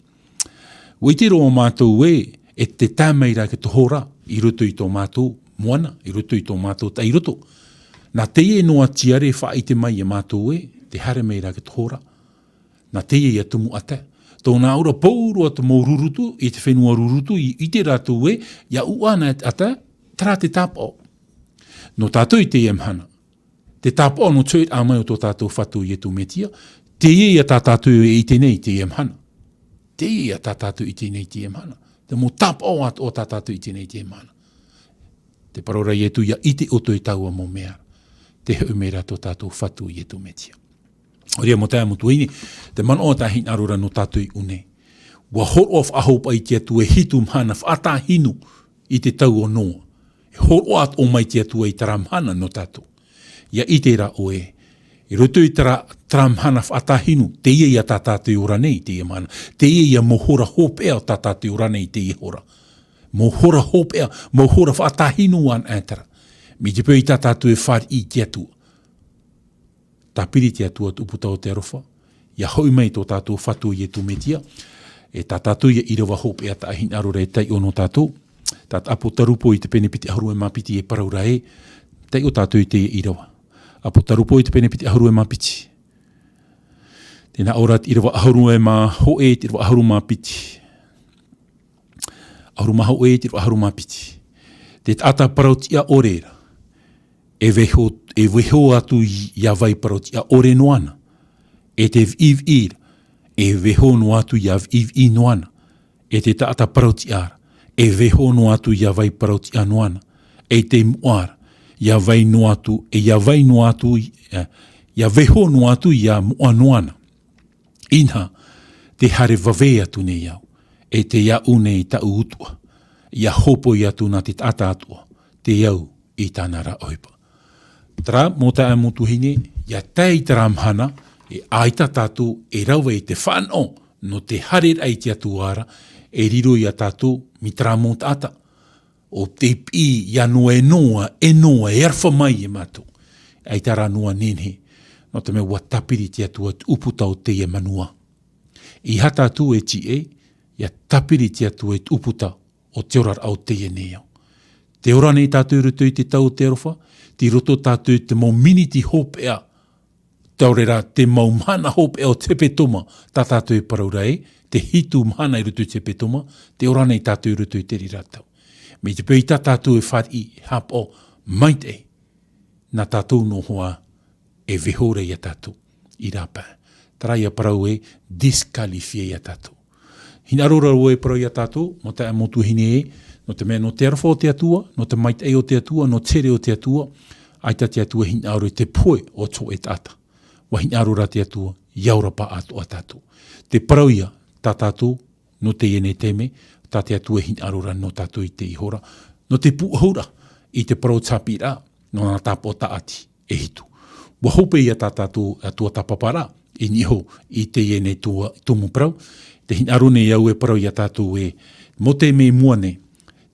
ʻUa ʻite roa mātou ē, e tē tae mai ra ki te hora, i roto i tō mātou moana, i roto i tō mātou taʻiroto. Nā teie noa tiare e faʻaʻite mai ia mātou ē, tē haere mai ra ki te hora. Nā teie ia tumu ʻata. Tōna ʻaura pauroa te mau Rurutu, i te fenua Rurutu, i, i ʻite rātou ē, ia ʻū ʻana ʻata, terā te tāpaʻo. Nō tātou i teie mahana. Te tāpaʻo nō te hoʻiraʻa mai o tō tātou Fatu Ietu Metia, teie ia tā tātou e ʻite nei i teie mahana. Teie ia tā tātou e ʻite nei i teie mahana. Te mau tāpaʻo atoʻa tā tātou e ʻite nei i teie mahana. Te parau ra Ietu ia ʻite ʻoutou i taua mau mea. Tē hoʻi mai ra tō tātou Fatu Ietu Metia. ʻOia mau taeaʻe mau tuahine, te manaʻo tā hinaʻaro ra nō tātou i ʻō nei. ʻUa hōroʻa faʻahou paʻi te Atua e hitu mahana faʻatāhinu i te tau o Noa. E hōroʻa atoʻa mai te Atua i terā mahana nō tātou. Ia ʻite ra ʻoe, i roto i terā, terā mahana faʻatāhinu, teie ia tā tātou e ora nei i teie mahana. Teie ia mau hora hopeʻa o tā tātou e ora nei i teie hora. Mau hora hopeʻa, mau hora faʻatāhinu anaʻe terā. Mai te peu i tā tātou e fāriʻi i te Atua. Tāpiri te Atua te ʻūputa o te aroha, ia hoʻi mai tō tātou Fatu Ietu Metia, e tā tātou ia ʻīrava hopeʻa tā hinaʻaro ra e taiʻo nō tātou, tā te ʻĀpōtarupo i te pene piti ʻahuru e mā piti e parau ra ē, taiʻo tātou i teie ʻīrava. ʻĀpōtarupo i te pene piti ʻahuru e mā piti. Tē nā ʻō ra te ʻīrava ʻahuru e mā hōʻē, te ʻīrava ʻahuru mā piti. ʻAhuru mā hōʻē, te ʻīrava ʻahuru mā piti. Te taʻata parautiʻa ʻore ra, e vaiiho, e vaiiho atu i, ia vai parautiʻa ʻore noa na. E te viʻiviʻi ra, e vaiiho noa atu ia viʻiviʻi noa na. E te taʻata parautiʻa ra, e vaiiho noa atu ia vai parautiʻa noa na. E te moʻa ra, ia vai noa atu, e ia vai noa atu i, e, ia vaiiho noa atu ia moʻa noa na. Inaha, tē haere vave atu nei au, e tē aʻu nei taʻu utuʻa, ia hōpoi atu nā te taʻata atoʻa, te au i tāna ra ʻohipa. Terā, mau taeaʻe mau tuahine, ia tae i terā mahana, e ʻaita tātou e rave i te fānaʻo, nō te haereraʻa i te Atua ra, e riro ia tātou, mai terā mau taʻata, ʻo tei piʻi ia Noa e Noa, e Noa, e aroha mai ia mātou. ʻAita rā Noa nehenehe, nō te mea ʻua tāpiri te Atua te ʻūputa o teie manuā. ʻEiaha tātou e tiʻa, ia tāpiri te Atua i te ʻūputa o te oraraʻa o teie nei ao. Tē ora nei tātou i roto i te tau o te aroha, tei roto tātou i te mau miniti hopeʻa, tē ʻore ra te mau mahana hopeʻa o te hepetoma, tā tātou e parau ra ē, te hitu mahana i roto i te hepetoma, tē ora nei tātou i roto i te reira tau. Mai te peu i tā tātou e fāriʻi, e haʻapaʻo, maitaʻi, nā tātou noa hoʻi e vaiiho ra ia tātou, i rāpae. Terā ia parau e disqualifier ia tātou. Hinaʻaro ra vau e parau ia tātou, mau taeaʻe mau tuahine ē, nō te mea nō te aroha o te Atua, nō te maitaʻi o te Atua, nō te here o te Atua, ʻaita te Atua e hinaʻaro i te pohe o te hōʻē taʻata. ʻUa hinaʻaro ra te Atua, ia ora paʻatoʻa tātou. Te parau ia, tā tātou, nō teie nei taime, tā te Atua e hinaʻaro ra nō tātou i teie hora, nō te pūʻohu ra, i te parau o te haʻapiʻiraʻa, nō nā tāpaʻo tāʻati e hitu. ʻUa hope ia tā tātou, ā, tuatāpaparaʻa, i niʻa iho i teie nei tua-, tumu parau, tē hinaʻaro nei au e parau ia tātou ē, mau taime i mua nei,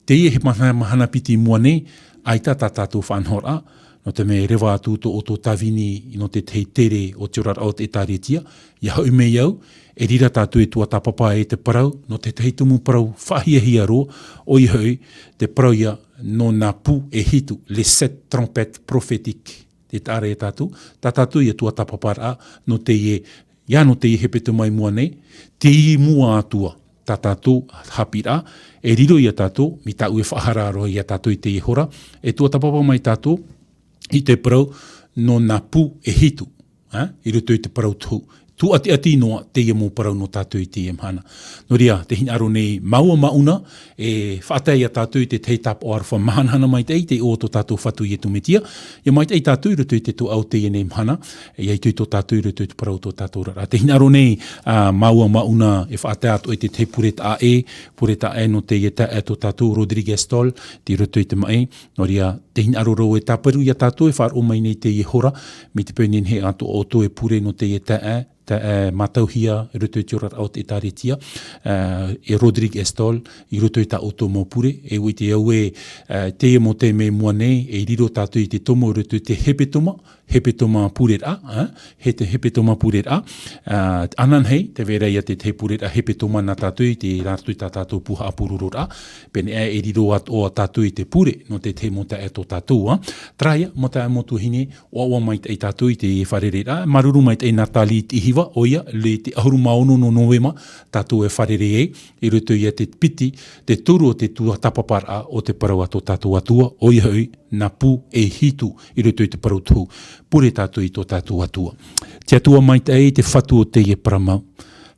teie e mahana, mahana piti i mua nei, ʻaita tā tātou faʻanahoraʻa, nō te mea e reva atu tō ʻoutou tāvini nō te tahi tere o te oraraʻa o te ʻĒtārētia, ia hoʻi mai au, e riro tātou e tuatāpapa e te parau, nō te tahi tumu parau faʻahiahia roa, ʻoia hoʻi, te parau ia nō nā pū e hitu, les sept trompettes prophétiques. Tē taʻa ra ia tātou, tā tātou ia tuatāpaparaʻa, nō teie, ia nō teie hepetoma i mua nei, teie i mua atu ā, tā tātou haʻapiʻiraʻa, e riro ia tātou, mai tāʻu e faʻahaʻa roa ia tātou i teie hora, e tuatāpapa mai tātou, i te parau, nō nā pū e hitu, ā, i roto i te parau tohu, Pūʻatiʻati noa teie mau parau nō tātou i teie mahana. Nō reira, tē hinaʻaro nei māua māʻona, e faʻatae ia tātou i te tahi tāpaʻo aroha mahanahana maitaʻi, te iʻoa o tō tātou Fatu Iesu Mesia, ʻia maitaʻi tātou i roto i te tuaʻa o teie nei mahana, ʻia ʻite tō tātou i roto i te parau o tō tātou oraraʻa. Tē hinaʻaro nei, ā, māua māʻona e faʻatae atoʻa i te tahi pure taʻa ʻē, pure taʻa ʻē nō teie taeaʻe tō tātou, Rodrigues Tol, tei roto i te maʻi. Nō reira, tē hinaʻaro ra vau e tāparu ia tātou e faʻaroʻo mai nei teie hora, mai te peu nehenehe atoʻa ʻoutou e pure nō teie taeaʻe, taeaʻe mātauhia i roto i te oraraʻa o te ʻĒtārētia, ā, e Rodrigues Tol, i roto i tā ʻoutou mau pure, e ʻua ʻite au ē, ā, teie mau taime i mua nei, e riro tātou i te tomo i roto i te hepetoma, hepetoma pureraʻa, ā, he te hepetoma pureraʻa, ā, ananahi, tē vai ra ia te tahi pureraʻa hepetoma nā tātou i te, i roto i tā tātou pū haʻapurororaʻa, pēneiaʻe e riro atoʻa tātou i te pure nō te tahi mau taeaʻe tō tātou, ā. Terā ia, mau taeaʻe, mau tuahine, ʻoaʻoa maitaʻi tātou i te fārereiraʻa, māuruuru maitaʻi Nathalie Tiʻihiva, ʻoia, i te ʻahuru mā ono nō Novema, tātou e fārerei ai, i roto ia te piti, te toru o te tuatāpaparaʻa o te parau a tō tātou Atua, ʻoia hoʻi, nā Pū e hitu, i roto i te parau tohu, pure tātou i tō tātou Atua. Te Atua maitaʻi, te Fatu o teie parau mau,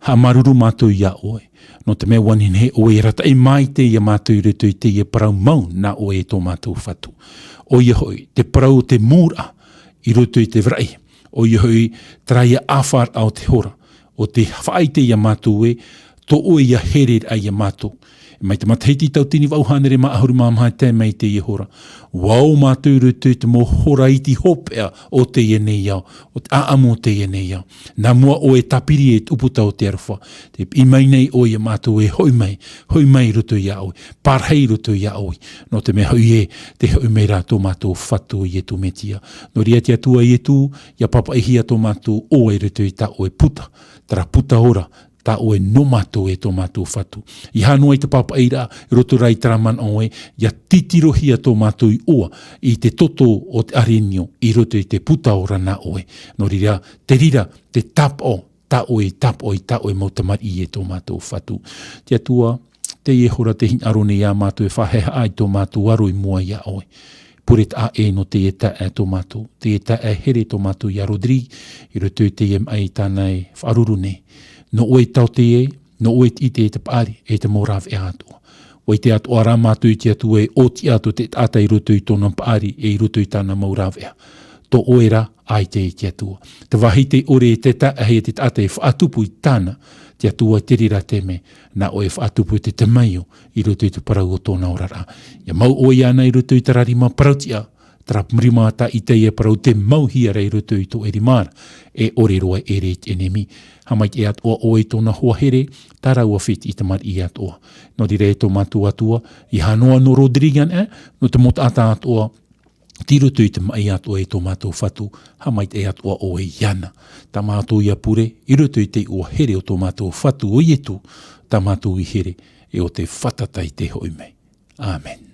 haʻamāuruuru mātou ia ʻoe, nō te mea ʻua nehenehe ʻoe e arataʻi mai ia mātou i roto i teie parau mau nā ʻoe e tō mātou Fatu. ʻOia hoʻi, te parau o te mūraʻa, i roto i te vāhi, ʻoia hoʻi, terā ia ʻāfaʻaraʻa o te hora, ʻo tē faʻaʻite ia mātou ē, tō ʻoe ia hereraʻa ia mātou. Mai te matahiti tauatini vaʻu hānere mā ʻahuru mā maha tae mai i teie hora. ʻUa ō mātou i roto i te mau hora iti hopeʻa o teie nei ao, o te ʻāʻamu o teie nei ao. Nā mua ʻoe e tāpiri e te ʻūputa o te aroha. Tē piʻi mai nei ʻoe ia mātou e hoʻi mai, hoʻi mai i roto ia ʻoe, parahi i roto ia ʻoe. Nō te mea hoʻi ē, tē hoʻi mai ra tō mātou Fatu Iesu Mesia. Nō reira te Atua Iesu, ʻia pāpaʻihia tō mātou ʻoa i roto i tā ʻoe puta, terā puta ora, tā ʻoe nō mātou e tō mātou Fatu. ʻEiaha noa i te pāpaʻiraʻa, i roto rā i terā manaʻo ē, ʻia titirohia tō mātou iʻoa i te toto o te ʻarenio, i roto i te puta ora nā ʻoe. Nō reira, te reira, te tāpaʻo, tā ʻoe, tāpaʻo i tā ʻoe mau tamariʻi e tō mātou Fatu. Te Atua, teie hora tē hinaʻaro nei ia mātou e faʻahaʻehaʻa i tō mātou aro i mua ia ʻoe. Pure taʻa ʻē nō teie taeaʻe tō mātou, teie taeaʻe here tō mātou ia Rodrigue, i roto i teie maʻi tāna e faʻaruru nei. Nō ʻoe e taote ai, nō ʻoe e ʻite i te paʻari, e te mau rāveʻa atoʻa. ʻUa ʻite atoʻa rā mātou i te Atua e ʻōtiʻa atu te taʻata i roto i tōna paʻari, e i roto i tāna mau rāveʻa. Tō ʻoe rā, ʻaita e te Atua. Te vāhi tē ʻore e te taʻahi e te taʻata e faʻatupu i tāna, te Atua, te reira te mea, nā ʻoe e faʻatupu i te tamaio, i roto i te parau o tōna oraraʻa. ʻIa mau ʻoe iāna i roto i terā rima parautiʻa, terā rima tā ʻĪtaia e parau tē mauhia ra i roto i tō ʻoe rima ra, e ʻore roa e ʻere i te ʻenemi. Haʻamaitaʻi atoʻa ʻoe i tōna hoa here, tā rāua fētiʻi tamariʻi atoʻa. Nō reira e tō mātou Atua, ʻeiaha noa nō Rodrigue anaʻe, nō te mau taʻata atoʻa, tei roto i te maʻi atoʻa e tō mātou Fatu, haʻamaitaʻi atoʻa ʻoe iāna. Tā mātou ia pure, i roto i te iʻoa here o tō mātou Fatu ʻo Iesu, tā mātou i here, e ʻo te fātata i te hoʻi mai. ʻĀmene.